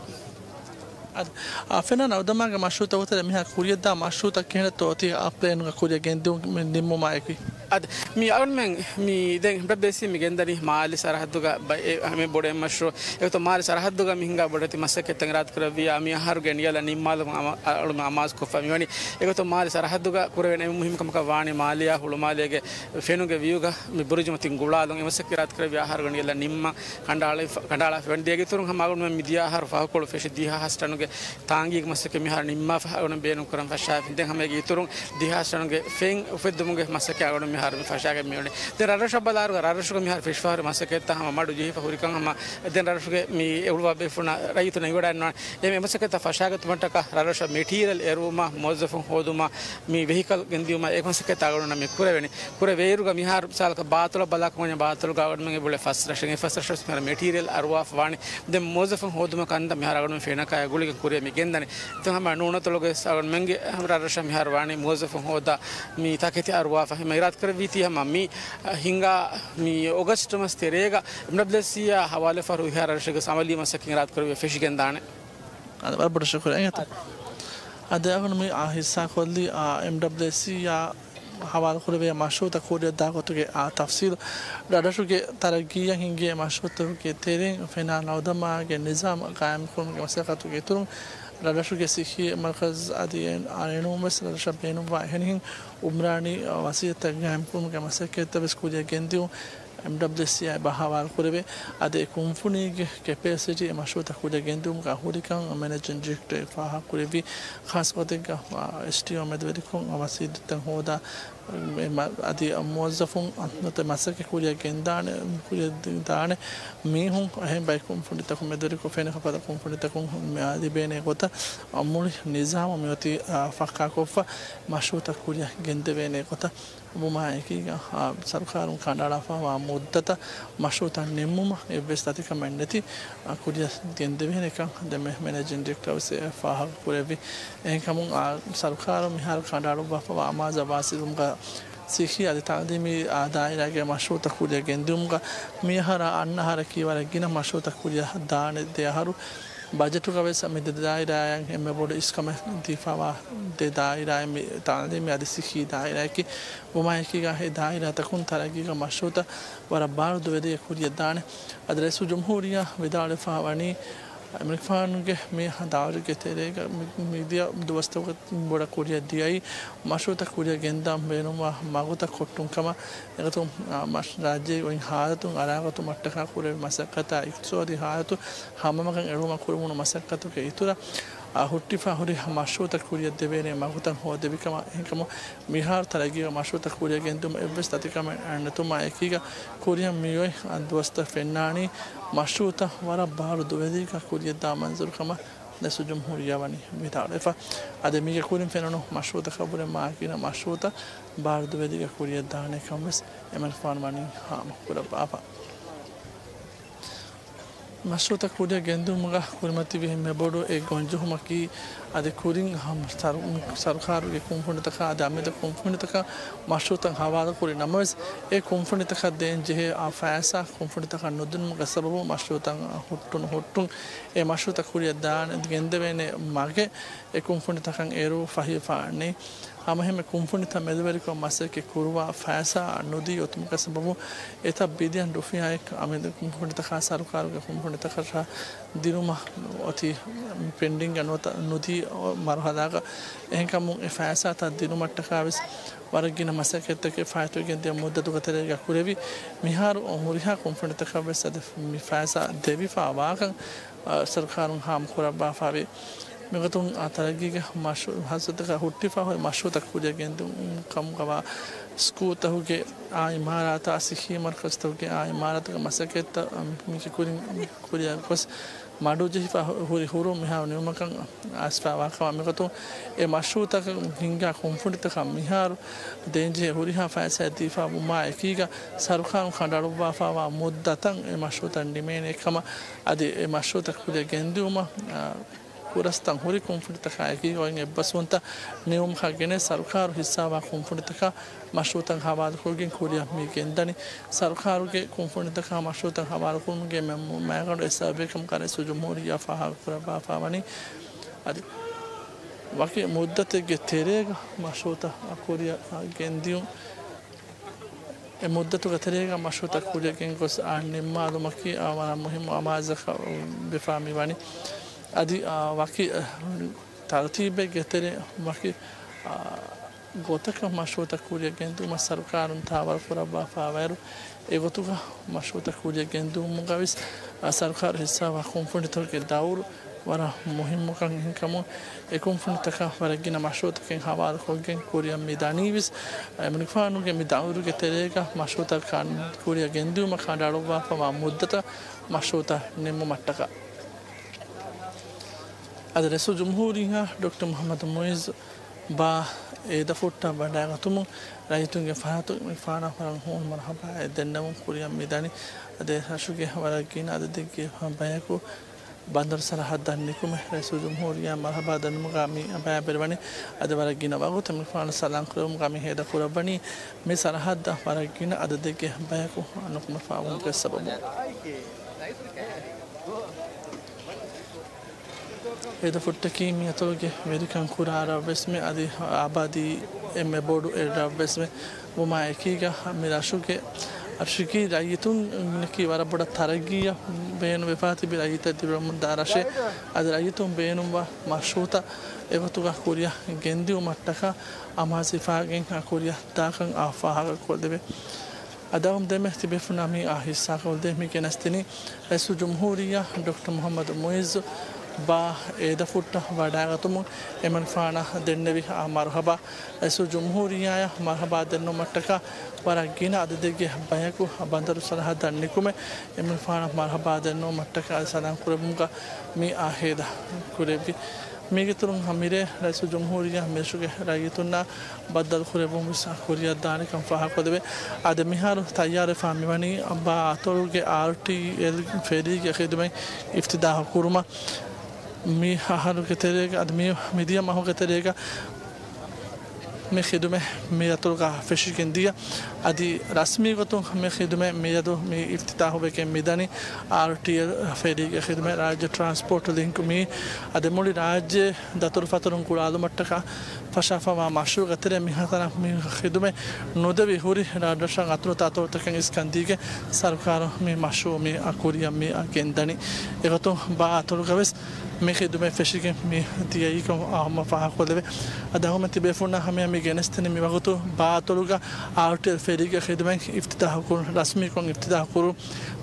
އަދި، އާ، ފެނާން އަޅުދަމާގެ މަޝްރޫޢުތަކުގެ ތެރޭ މިހާ ކުރިޔަށްދާ މަޝްރޫޢުތައް ކިހިނެއްތޯ އޮތީ އާ ޕްލޭނުގަ ކުރިޔަށް ގެންދިއުން ނިންމުމާއެކީ؟ އަދި، މި އަޅުމެން މި ދެން އެމްޑަބްލިއުއެސްސީ މި ގެންދަނީ މާލެ ސަރަހައްދުގަ ބަ-، އެ ހަމަ ބޮޑެއް މަޝްރޫޢު. އެގޮތުން މާލެ ސަރަހައްދުގަ މި ހިނގާ ބޮޑެތި މަސައްކަތްތައް އިރާދަކުރެއްވިޔާ މި އަހަރުގެ ނިޔަލަށް ނިންމާލުމަށް އަމަ-، އަ-، އަޅުމެން އަމާޒުކޮށްފަ މިވަނީ. އެގޮތުން މާލެ ސަރަހައްދުގަ ކުރެވޭނެ އެންމެ މުހިއްމު ކަމަކަށް ވާނީ މާލެއާ ހުޅުމާލޭގެ ފެނުގެ ވިއުގަ މި ބުރުޖު މަތިން ގުޅާލުން. އެ މަސައްކަތް އިރާދަކުރެއްވިޔާ އަހަރުގެ ނިޔަލަށް ނިންމަން ކަނޑައަޅާފަ-، ކަނޑައަޅާފަ ވަނީ. ދެގެ އިތުރުން ހަމަ އަޅުގަނޑުމެން މިދިޔަ އަހަރު ފަހުކޮޅު ފެށި ދިހަ ހާސް ޓަނުގެ ތާނގީގެ މަސައްކަތް މިހާރު ނިންމާފަ އަޅުގަނޑު ބޭނުންކުރަން ފަށާފިން. ދެން ހަމަ އޭގެ އިތުރުން ދިހަ ހާސް ޓަނުގެ ފެން އުފެއްދުމުގެ މަސައްކަތް އަޅުގަނޑު މިހާރު މި ފަށާގެން މިވަނީ. ދެން ރަށްރަށަށް ބަލާއިރުގަ ރަށްރަށުގެ މިހާރު ފެށިފަހުރި މަސައްކަތްތައް ހަމަ މަޑު ޖެހިފަ ހުރިކަން ހަމަ ދެން ރަށްރަށުގެ މި އެއުޅުވާ ބޭފުޅުންނަށް ރައްޔިތުންނަށް އިވަޑައިނުވާނެ. އެ މަސައްކަތްތައް ފަށާގަތުމަށްޓަކާ ރަށްރަށަށް މެޓީރިއަލް އެރުވުމާ، މުވައްޒަފުން ހޯދުމާ، މި ވެހިކަލް ގެންދިއުމާ، އެ މަސައްކަތްތައް އަޅުގަނޑުމެން މި ކުރެވެނީ. ކުރެވޭއިރުގަ މިހާރު މިސާލަކަށް ބާތުޅަށް ބަލާކަމަށް ބާތުޅުގަ އަޅުގަނޑުމެން އެބައުޅޭ ފަސް ރަށެއް، އެ ފަސް ރަށަށް މިހާރު މެޓީރިއަލް އަރުވާފަ ވާނެ. ދެން މުވައްޒަފުން ހޯދުމަށް ކަންތައް މިހާރު އަޅުގަނޑުމެން ފެނަކައި ގުޅިގެން ކުރިޔަށް މި ގެންދަނީ. އެތައް ހަމަ ނޫނަތޮޅުގެ އަޅުގަނޑުމެންގެ ރަށްރަށަށް މިހާރު ވާނީ މުވައްޒަފުން ހޯދާ މި ތަކެތި އަރުވާފަ. ހަމަ އިރާދަކުރެއްވީތީ ހަމަ މި ހިނގާ މި އޮގަސްޓް މަސް ތެރޭގަ އެމްޑަބްލިއުއެސްސީއާ ހަވާލުވެފަ ހުރި ހަރަށުގެ އަމަލީ މަސައްކަތް އިރާދަކުރެއްވިޔާ ފެށިގެންދާނެ. އަދި ވަރަށް ބޮޑަށް ޝުކުރިއްޔާ. އަދި އަޅުގަނޑު މި އާ ހިއްސާކޮށްލީ، އާ، އެމްޑަބްލިއުއެސްސީއާ ހަވާލުކުރެވޭ މަޝްރޫޢުތައް ކުރިއަށްދާ ގޮތުގެ އާ ތަފްސީލު. ރަށްރަށުގެ ތަރައްގީއަށް ހިނގޭ މަޝްރޫޢުތަކުގެ ތެރެއިން ފެނާން އަޅުދަމާގެ ނިޒާމް ގާއިމްކުރުމުގެ މަސައްކަތުގެ އިތުރުން، ރަށްރަށުގެ ޞިއްޙީ މަރުކަޒް އަދި އެ-، އެނޫންވެސް ރަށްރަށަށް ބޭނުންވާ އެހެނިހެން އުމްރާނީ ވަސީލަތްތައް ގާއިމްކުރުމުގެ މަސައްކަތްތައް ވެސް ކުރިއަށް ގެންދިއުން. އެމްޑަބްލިއުއެސްސީއާ އެބަ ހަވާލުކުރެވޭ. އަދި އެ ކުންފުނީގެ ކެޕޭސިޓީ އެ މަޝްރޫޢުތައް ކުރިއަށް ގެންދިއުމުގަ ހުރިކަން މެނޭޖިން ޑިރެކްޓަރ ފާހަގަކުރެއްވި. ޚާއްޞަ ގޮތެއްގަ، އާ، އެސްޓީއޯ މެދުވެރިކޮށް ވަސީލަތްތައް ހޯދާ، އެ މަ-، އަދި މުވައްޒަފުން ނުވަތަ މަސައްކަތް ކުރިއަށް ގެންދާނެ، ކުރިއަށް ދާނެ މީހުން އެހެން ބައެއް ކުންފުނިތަކުން މެދުވެރިކޮށް ފެނިފަދަ ކުންފުނިތަކުން މި ލިބޭނެ ގޮތަށް މުޅި ނިޒާމު މިއޮތީ، އާ، ފައްކާކޮށްފަ މަޝްރޫޢުތައް ކުރިއަށް ގެންދެވޭނެ ގޮތަށް. ވުމާއެކީގަ، އާ، ސަރުކާރުން ކަނޑައަޅާފައިވާ މުއްދަތަށް މަޝްރޫޢުތައް ނިންމުމަށް އެއްވެސް ދަތިކަމެއް ނެތި، އާ، ކުރިއަށް ގެންދެވޭނެކަން ދެންމެ މެނޭޖިން ޑިރެކްޓަރ ވެސް ފާހަގަކުރެއްވި. އެހެންކަމުން، އާ، ސަރުކާރުން މިހާރު ކަނޑައަޅުއްވާފައިވާ އަމާޒު ވާސިލުމުގަ ސިއްހީ އަދި ތައުލީމީ، އާ، ދާއިރާގެ މަޝްރޫޢުތައް ކުރިއަށް ގެންދިއުމުގަ މިއަހަރާ އަންނަ އަހަރަކީ ވަރަށް ގިނަ މަޝްރޫޢުތައް ކުރިއަށް ދާނެ ދެ އަހަރު. ބަޖެޓުގަ ވެސް މި ދެ ދާއިރާއަށް އެންމެ ބޮޑު އިސްކަމެއް ދީފައިވާ ދެ ދާއިރާއެއް މި ތައުލީމީ އަދި ސިއްހީ ދާއިރާއަކީ. ވުމާއެކީގަ އެ ދާއިރާތަކުން ތަރައްގީގެ މަޝްރޫޢުތައް ވަރަށް ބާރު ދުވެދީގަ ކުރިއަށް ދާނެ. އަދި ރައީސުލްޖުމްހޫރިއްޔާ ވިދާޅުވެފަ ވަނީ، އެމަނިކުފާނުގެ މި ދައުރުގެ ތެރޭގަ މި-، މިދިޔަ ދުވަސްތަކުގަ ބޮޑަށް ކުރިއަށް ދިޔައީ މަޝްރޫޢުތައް ކުރިއަށް ގެންދާން ބޭނުންވާ މަގުތައް ކޮށްޓުން ކަމަށް. އެގޮތުން، އާ، މަޝް-، ރާއްޖޭގެ އޮތް ހާލަތުން އަރާގަތުމަށްޓަކާ ކުރެވި މަސައްކަތާ އިޤްތިޞާދީ ހާލަތު ހަމަމަގަށް އެޅުމަށް ކުރެވުނު މަސައްކަތުގެ އިތުރަށް، އާ، ހުއްޓިފަ ހުރި މަޝްރޫޢުތައް ކުރިއަށް ދެވޭނެ މަގުތައް ހޯދެވި ކަމަށް. އެހެންކަމުން، މިހާރު ތަރައްގީގެ މަޝްރޫޢުތައް ކުރިއަށް ގެންދިއުމަށް އެއްވެސް ދަތިކަމެއް ނެތުމާ އެކީގަ، ކުރިއަށް މިއޮތް ދުވަސްތައް ފެންނާނީ މަޝްރޫޢުތައް ވަރަށް ބާރު ދުވެދީގަ ކުރިއަށްދާ މަންޒަރު ކަމަށް ރައީސުލްޖުމްހޫރިއްޔާ ވަނީ ވިދާޅުވެފަ. އަދި މީގެ ކުރިން ފެނުނު މަޝްރޫޢުތަކަށްވުރެ މާ ގިނަ މަޝްރޫޢުތައް ބާރު ދުވެދީގަ ކުރިއަށް ދާނެ ކަން ވެސް އެމަނިކުފާނު ވަނީ ހާމަ ކުރައްވާފަ. މަޝްރޫޢުތައް ކުރިއަށް ގެންދިއުމުގަ ކުރިމަތިވި އެންމެ ބޮޑު އެއް ގޮންޖެހުމަކީ، އަދި ކުރިން ހަމަ ސަރު-، ސަރުކާރުގެ ކުންފުނިތަކާ އަދި އަމިއްލަ ކުންފުނިތަކަށް މަޝްރޫޢުތައް ހަވާލުކުރި ނަމަވެސް، އެ ކުންފުނިތަކަށް ދޭން ޖެހޭ އާ ފައިސާ ކުންފުނިތަކަށް ނުދިނުމުގެ ސަބަބުން މަޝްރޫޢުތައް ހުއްޓުނު ހުއްޓުން. އެ މަޝްރޫޢުތައް ކުރިއަށް ދާނެ ގެންދެވޭނެ މަގެއް އެ ކުންފުނިތަކަށް އޭރު ފަހިވެފަ ނެތް. ހަމައެހެންމެ ކުންފުނިތައް މެދުވެރިކޮށް މަސައްކަތް ކުރުވާ ފައިސާ ނުދީ އޮތުމުގެ ސަބަބުން އެތައް ބިލިއަން ރުފިޔާއެއް އަމިއްލަ ކުންފުނިތަކާ ސަރުކާރުގެ ކުންފުނިތަކަށާ ދިނުމަށް އޮތީ ޕެންޑިންގ ނުވަތަ ނުދީ މަރުހަލާގަ. އެހެންކަމުން އެ ފައިސާތައް ދިނުމަށްޓަކާވެސް ވަރަށް ގިނަ މަސައްކަތްތަކެއް ފާއިތުވެގެން ދިޔަ މުއްދަތުގެ ތެރޭގަ ކުރެވި. މިހާރު ހުރިހާ ކުންފުނިތަކަށްވެސް އަދި މި ފައިސާ ދެވިފާ ވާކަން، އާ، ސަރުކާރުން ހާމަކުރައްވާފާވޭ. މިގޮތުން، އާ، ތަރައްގީގެ މަޝްރޫއުތަކަށް ހުއްޓިފާ ހުރި މަޝްރޫއުތައް ކުރިއަށް ގެންދިއުން ކަމުގަވާ ސްކޫލްތަކުގެ އާ އިމާރާތާ ސިއްހީ މަރުކަޒުތަކުގެ އާ އިމާރާތުގެ މަސައްކަތްތައް، އާ، މިކި ކުރިން ކުރިއަށް ގޮސް މަޑުޖެހިފަ ހު-، ހުރި ހުރުން މިހާރު ނިމުމަކަށް އައިސްފައިވާކަމަށް މިގޮތުން އެ މަޝްރޫއުތަކަށް ހިންގާ ކުންފުނިތަކަށް މިހާރު ދޭންޖެހޭ ހުރިހާ ފައިސާ ދީފާ ވުމާ އެކީގަ ސަރުކާރުން ކަނޑައަޅުއްވާފައިވާ މުއްދަތަށް އެ މަޝްރޫއުތައް ނިމޭނެ ކަމަށް އަދި އެ މަޝްރޫއުތައް ކުރިއަށް ގެންދިއުމަށް، އާ، ކުރަސްތައް ހުރި ކުންފުނިތަކާ އެކީގަ އޮތް އެއްބަސްވުންތައް ނިމުމަކަށް ގެނެސް ސަރުކާރު ހިއްސާވާ ކުންފުނިތަކަށް މަޝްރޫއުތައް ހަވާލުކޮށްގެން ކުރިއަށް މި ގެންދަނީ. ސަރުކާރުގެ ކުންފުނިތަކާ މަޝްރޫއުތައް ހަވާލުކުރުމުގެ މެ-، މައިގަނޑު އެއް ސަބަބެއް ކަމަކަށް ރައީސުލްޖުމްހޫރިއްޔާ ފާހަގަކުރައްވާފައިވަނީ. އަދި ވަކި މުއްދަތެއްގެ ތެރޭގަ މަޝްރޫއުތައް ކުރިއަށް ގެންދިޔުން، އެ މުއްދަތުގެ ތެރޭގަ މަޝްރޫއުތައް ކުރިއަށް ގެންގޮސް، އާ، ނިންމާލުމަކީ، އާ، ވަރަށް މުހިއްމު އަމާޒަކަށް ވެފާ މިވަނީ. އަދި، އާ، ވަކި، އާ، ތަރުތީބެއްގެ ތެރޭ ވަކި، އާ، ގޮތަކަށް މަޝްރޫއުތައް ކުރިއަށް ގެންދިއުމަށް ސަރުކާރުން ތާވަރު ކުރައްވާފައިވާއިރު، އެގޮތުގަ މަޝްރޫއުތައް ކުރިއަށް ގެންދިއުމުގަވެސް، އާ، ސަރުކާރު ހިއްސާވާ ކުންފުނިތަކުގެ ދައުރު ވަރަށް މުހިއްމުކަން އެހެންކަމުން، އެ ކުންފުނިތަކަށް ވަރަށް ގިނަ މަޝްރޫއުތަކެއް ހަވާލުކޮށްގެން ކުރިއަށް މި ދަނީވެސް، އެމަނިކުފާނުގެ މި ދައުރުގެ ތެރޭގަ މަޝްރޫއުތައް ކުރިއަށް ގެންދިއުމަށް ކަނޑައަޅުއްވާފައިވާ މުއްދަތަށް މަޝްރޫއުތައް ނިމުމަށްޓަކާ. އަދި ރައީސުލްޖުމްހޫރިއްޔާ ޑޮކްޓަރ މުޙައްމަދު މުޢިއްޒު ބާ އޭދަފުއްޓަށް ވަޑައިގަތުމުން ރައްޔިތުންގެ ފަރާތުން މި ފާނަށް ވަރަށް ހޫނު މަރުޙަބާއެއް ދެންނެވުން ކުރިއަށް މިދަނީ. އަދި ރަށުގެ ވަރަށް ގިނަ އަދަދެއްގެ ބަޔަކު ބަނދަރު ސަރަޙައްދަށް ނިކުމެ ރައީސުލްޖުމްހޫރިއްޔާ މަރުޙަބާ ދަނުމުގަ މި ބަޔާބެރިވަނީ. އަދި ވަރަށް ގިނަ ވަގުތެއް މި ފާނަށް ސަލާން ކުރެވުމުގަ މި ހޭދަ ކުރައްވަނީ. މި ސަރަޙައްދަށް ވަރަށް ގިނަ އަދަދެއްގެ ބަޔަކު ނުކުމެފާވުމުގެ ސަބަބުން. އޭދަފުއްޓަކީ މި އަތޮޅުގެ ވެރިކަން ކުރާ ރަށްވެސްމެ އަދި އާބާދީ އެންމެ ބޮޑު އެއް ރަށްވެސްމެ ވުމާ އެކީގަ މި ރަށުގެ ރަށުގެ ރައްޔިތުންނަކީ ވަރަށް ބޮޑަށް ތަރައްގީއަށް ބޭނުންވެފާ ތިބި ރައްޔިތަށް ދިރިއުޅެމުންދާ ރަށެއް. އަދި ރައްޔިތުން ބޭނުންވާ މަޝްރޫއުތައް އެގޮތުގަ ކުރިއަށް ގެންދިއުމަށްޓަކާ އަމާޒުވެފާގެން ކުރިއަށް ދާކަން އާ ފާހަގަކޮށްލެވޭ. އަދި އަޅުގަނޑުމެން ދެންމެ ތިބޭފުޅުންނާ މި އާ ހިއްސާކޮށްދޭ މި ގެނެސްދިނީ ރައީސުލްޖުމްހޫރިއްޔާ ޑޮކްޓަރ މުޙައްމަދު މުޢިއްޒު ބާ އޭދަފުއްޓަށް ވަޑައިގަތުމުން އެމަނިކުފާނަށް ދެންނެވި އާ މަރުޙަބާ. ރައީސުލްޖުމްހޫރިއްޔާއަށް މަރުޙަބާ ދެންނެވުމަށްޓަކާ ވަރަށް ގިނަ އަދަދެއްގެ ބަޔަކު ބަނދަރު ސަރަޙައްދަށް ނިކުމެ އެމަނިކުފާނަށް މަރުޙަބާ ދެންނެވުމަށްޓަކާ ސަލާން ކުރެއްވުމުގަ މި އާ ހޭދަ ކުރެއްވި. މީގެ އިތުރުން މިރޭ ރައީސުލްޖުމްހޫރިއްޔާ މިރަށުގެ ރައްޔިތުންނާ ބައްދަލުކުރެއްވުން ވެސް ކުރިއަށްދާނެކަން ފާހަގަކޮށްލެވޭ. އަދި މިހާރު ތައްޔާރުވެފާ މިވަނީ ބާ އަތޮޅުގެ އާރްޓީއެލް ފެރީގެ ޚިދުމަތް އިފްތިތާޙު ކުރުމަށް. މި އަހަރުގެ ތެރޭގަ އަދި މި، މިދިޔަ މަހުގެ ތެރޭގަ މި ޚިދުމަތް މި އަތޮޅުގަ ފެށިގެން ދިޔަ. އަދި ރަސްމީ ގޮތުން މި ޚިދުމަތް މިއަދު މި އިފްތިތާޙުވެގެން މިދަނީ. އާރްޓީއެލް ފެރީގެ ޚިދުމަތް ރާއްޖެ ޓްރާންސްޕޯޓް ލިންކް މި އަދި މުޅި ރާއްޖެ ދަތުރުފަތުރުން ގުޅާލުމަށްޓަކާ ފަށާފައިވާ މަޝްރޫޢުގެ ތެރޭ މިހާތަނަށް މި ޚިދުމަތް ނުދެވި ހުރި ރަށްރަށަށް އަތޮޅުތައް އަތޮޅުތަކަށް އިސްކަންދީގެން ސަރުކާރު މި މަޝްރޫޢު މި ކުރިއަށް މި ގެންދަނީ. އެގޮތުން ބާ އަތޮޅުގަވެސް މި ޚިދުމަތް ފެށިގެން މި ދިޔައީކަން އަހަރުމެން ފާހަގަކޮށްލެވޭ. އަދި އަހަރުމެން ތިބޭފުޅުންނާ ހަމަޔަށް މި ގެނެސްދެނީ މިވަގުތު ބާ އަތޮޅުގަ އާރްޓީއެލް ފެރީގެ ޚިދުމަތް އިފްތިތާޙުކުރުން، ރަސްމީކޮށް އިފްތިތާޙުކުރުން.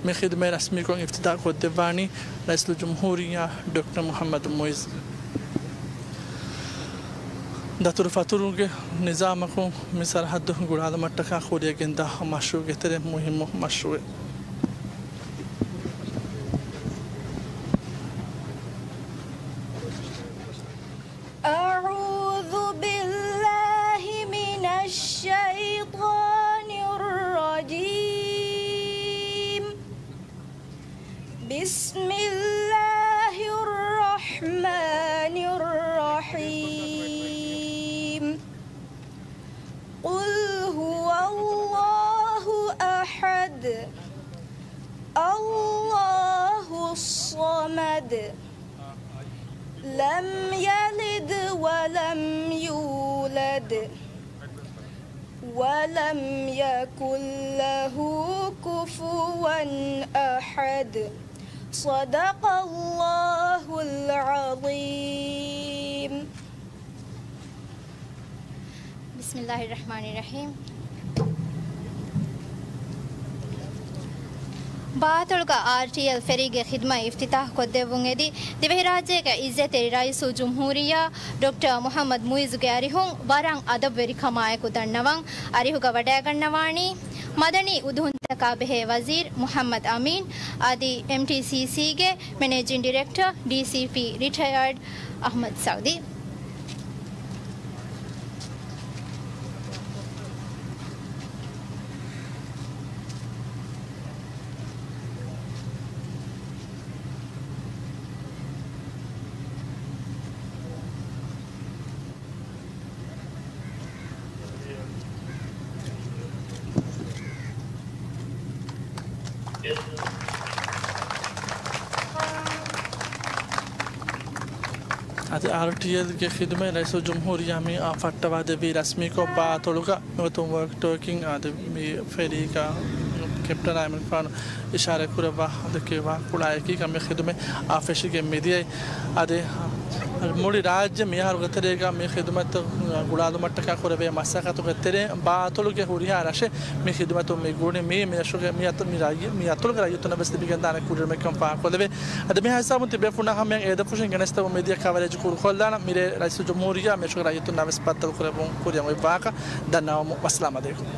މި ޚިދުމަތް ރަސްމީކޮށް އިފްތިތާޙު ކޮށްދެއްވާނީ ރައީސުލްޖުމްހޫރިއްޔާ ޑޮކްޓަރ މުޙައްމަދު މުޢިއްޒު. ދަތުރުފަތުރުގެ ނިޒާމަކުން މި ސަރަޙައްދު ގުޅާލުމަށްޓަކާ ކުރިއަށް ގެންދާ މަޝްރޫޢުގެ ތެރޭ މުހިއްމު މަޝްރޫޢެއް. أعوذ بالله من الشيطان الرجيم. بسم الله الرحمن الرحيم. قل هو الله أحد. الله الصمد. لم يلد ولم يولد ولم يكن له كفوا أحد. صدق الله العظيم. ބިސްމިއްލާހި ރަޙްމާނި ރަޙީމް. ބާއަތޮޅުގަ އާރްޓީއެލް ފެރީގެ ޚިދުމަތް އިފްތިތާޙް ކޮށްދެއްވުން އެދި، ދިވެހިރާއްޖޭގެ އިއްޒަތްތެރި ރައީސުލްޖުމްހޫރިއްޔާ ޑޮކްޓަރ މުޙައްމަދު މުޢިއްޒުގެ އަރިހުން ވަރަށް އަދަބުވެރިކަމާއެކު ދަންނަވަން. އަރިހުގަ ވަޑައިގަންނަވާނީ މަދަނީ އުދުހުންތަކާ ބެހޭ ވަޒީރު މުޙައްމަދު އަމީން އަދި އެމްޓީސީސީގެ މެނޭޖިން ޑިރެކްޓަރ، ޑީސީޕީ ރިޓަޔާޑް އަޙްމަދު ސައުދީ. އަދި އާރްޓީއެލްގެ ޚިދުމަތް ރައީސުލްޖުމްހޫރިއްޔާ މިއާ ފައްޓަވާ ދެއްވީ ރަސްމީކޮށް ބާއަތޮޅުގަ މިގޮތުން ވޯކް ޓޯކިން އަދި މި ފެރީގަ ކެޕްޓަނާ އެމިންފާނު އިޝާރާތް ކުރައްވާ ދެއްކެވި ވާހަކަފުޅާއެކީ ކަމެއް ޚިދުމަތް އާ ފެށިގެން މިދިޔައީ. އަދި މުޅި ރާއްޖެ މިއަހަރުގެ ތެރޭގަ މި ޚިދުމަތްތައް ގުޅާލުމަށްޓަކާ ކުރެވޭ މަސައްކަތުގެ ތެރެއިން ބާއަތޮޅުގެ ހުރިހާ ރަށެއް މި ޚިދުމަތުން މި ގުޅި މީ މި ރަށުގެ މި އަތޮ-، މި ރައްޔި-، މި އަތޮޅުގެ ރައްޔިތުންނަށް ވެސް ލިބިގެންދާނެ ކުރިއެރުމެއްކަން ފާހަގަކޮށްލެވޭ. އަދި މިހާ ހިސާބުން ތިބޭފުޅުންނާ ހަމަޔަށް އޭދަފުށިން ގެނެސްދެވުން މިދިޔަ ކަވަރޭޖް ކުރުކޮށްލާނަން. މިރޭ ރައީސުލްޖުމްހޫރިއްޔާ މިރަށުގެ ރައްޔިތުންނާ ވެސް ބައްދަލުކުރެއްވުން ކުރިއަށް އޮތް ވާހަކަ ދަންނަވަމުން. ވައްސަލާމް ޢަލައިކުމް.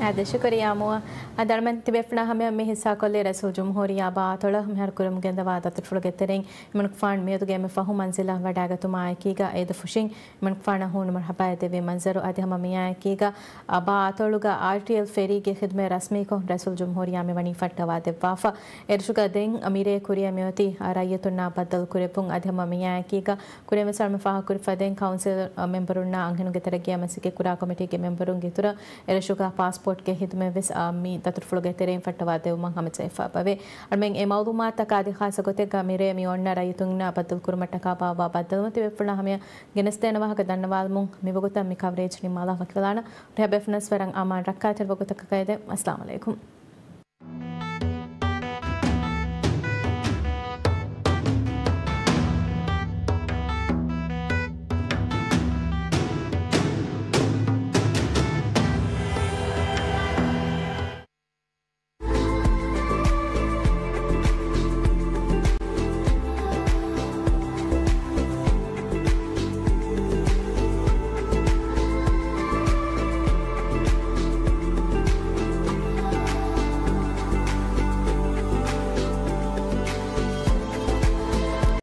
އާދެ، ޝުކުރިއްޔާ މުއާ. އަދި އަޅުމެން ތިބޭފުޅުންނާ ހަމަޔަށް މި ހިއްސާކޮށްލީ ރައީސުލްޖުމްހޫރިއްޔާ ބާއަތޮޅަށް މިހާރު ކުރިއަށް ގެންދަވާ ދަތުރުފުޅުގެ ތެރެއިން އިމްރާން ޚާން މިއަދުގެ އެންމެ ފަހު މަންޒިލަށް ވަޑައިގަތުމާ އެކީގަ އޭދަފުށިން އިމްރާން ޚާނަށް ހޫނު މަރްޙަބާއެއް ދެއްވި މަންޒަރު. އަދި ހަމަ މިއާއެކީގަ، އަ، ބާއަތޮޅުގަ އާރްޓީއެލް ފެރީގެ ޚިދުމަތް ރަސްމީކޮށް ރައީސުލްޖުމްހޫރިއްޔާ މިވަނީ ފައްޓަވާ ދެއްވާފަ. އެރަށުގަ ދެން މިރޭ ކުރިއަށް މިއޮތީ، އަ، ރައްޔިތުންނާ ބައްދަލު ކުރެއްވުން. އަދި ހަމަ މިއާއެކީގަ، ކުރިން ވެސް އަޅުމެން ފާހަގަކުރި ފަދައިން ކައުންސިލް، އަ، މެމްބަރުންނާ އަންހެނުންގެ ތެރޭގައި މަސައްކަތް ކުރާ ކޮމިޓީގެ މެމްބަރުންގެ އިތުރަށް އެރަށުގަ ޕާސްޕޯޓްގެ ޚިދުމަތް ވެސް، އާ، މި ދަތުރުފުޅުގެ ތެރެއިން ފައްޓަވާ ދެއްވުމަށް ހަމަޖެހިފައިވޭ. އަޅުމެން އެ މައުލޫމާތުތަކާ އަދި ޚާއްޞަ ގޮތެއްގަ މިރޭ މި އޮންނަ ރައްޔިތުންނާ ބައްދަލުކުރުމަށްޓަކާ ބާއްވާ ބައްދަލުވުން ތިބޭފުޅުންނާ ހަމަޔަށް ގެނެސްދޭނެ ވާހަކަ ދަންނަވާލުމުން މިވަގުތަށް މި ކަވަރޭޖް ނިންމާލާ ވަކިވެލާނަން. ހުރިހާ ބޭފުޅުންނަށް ވަރަށް އަމާން ރައްކާތެރި ވަގުތަކަކަށް އެދެން. އައްސަލާމު ޢަލައިކުމް.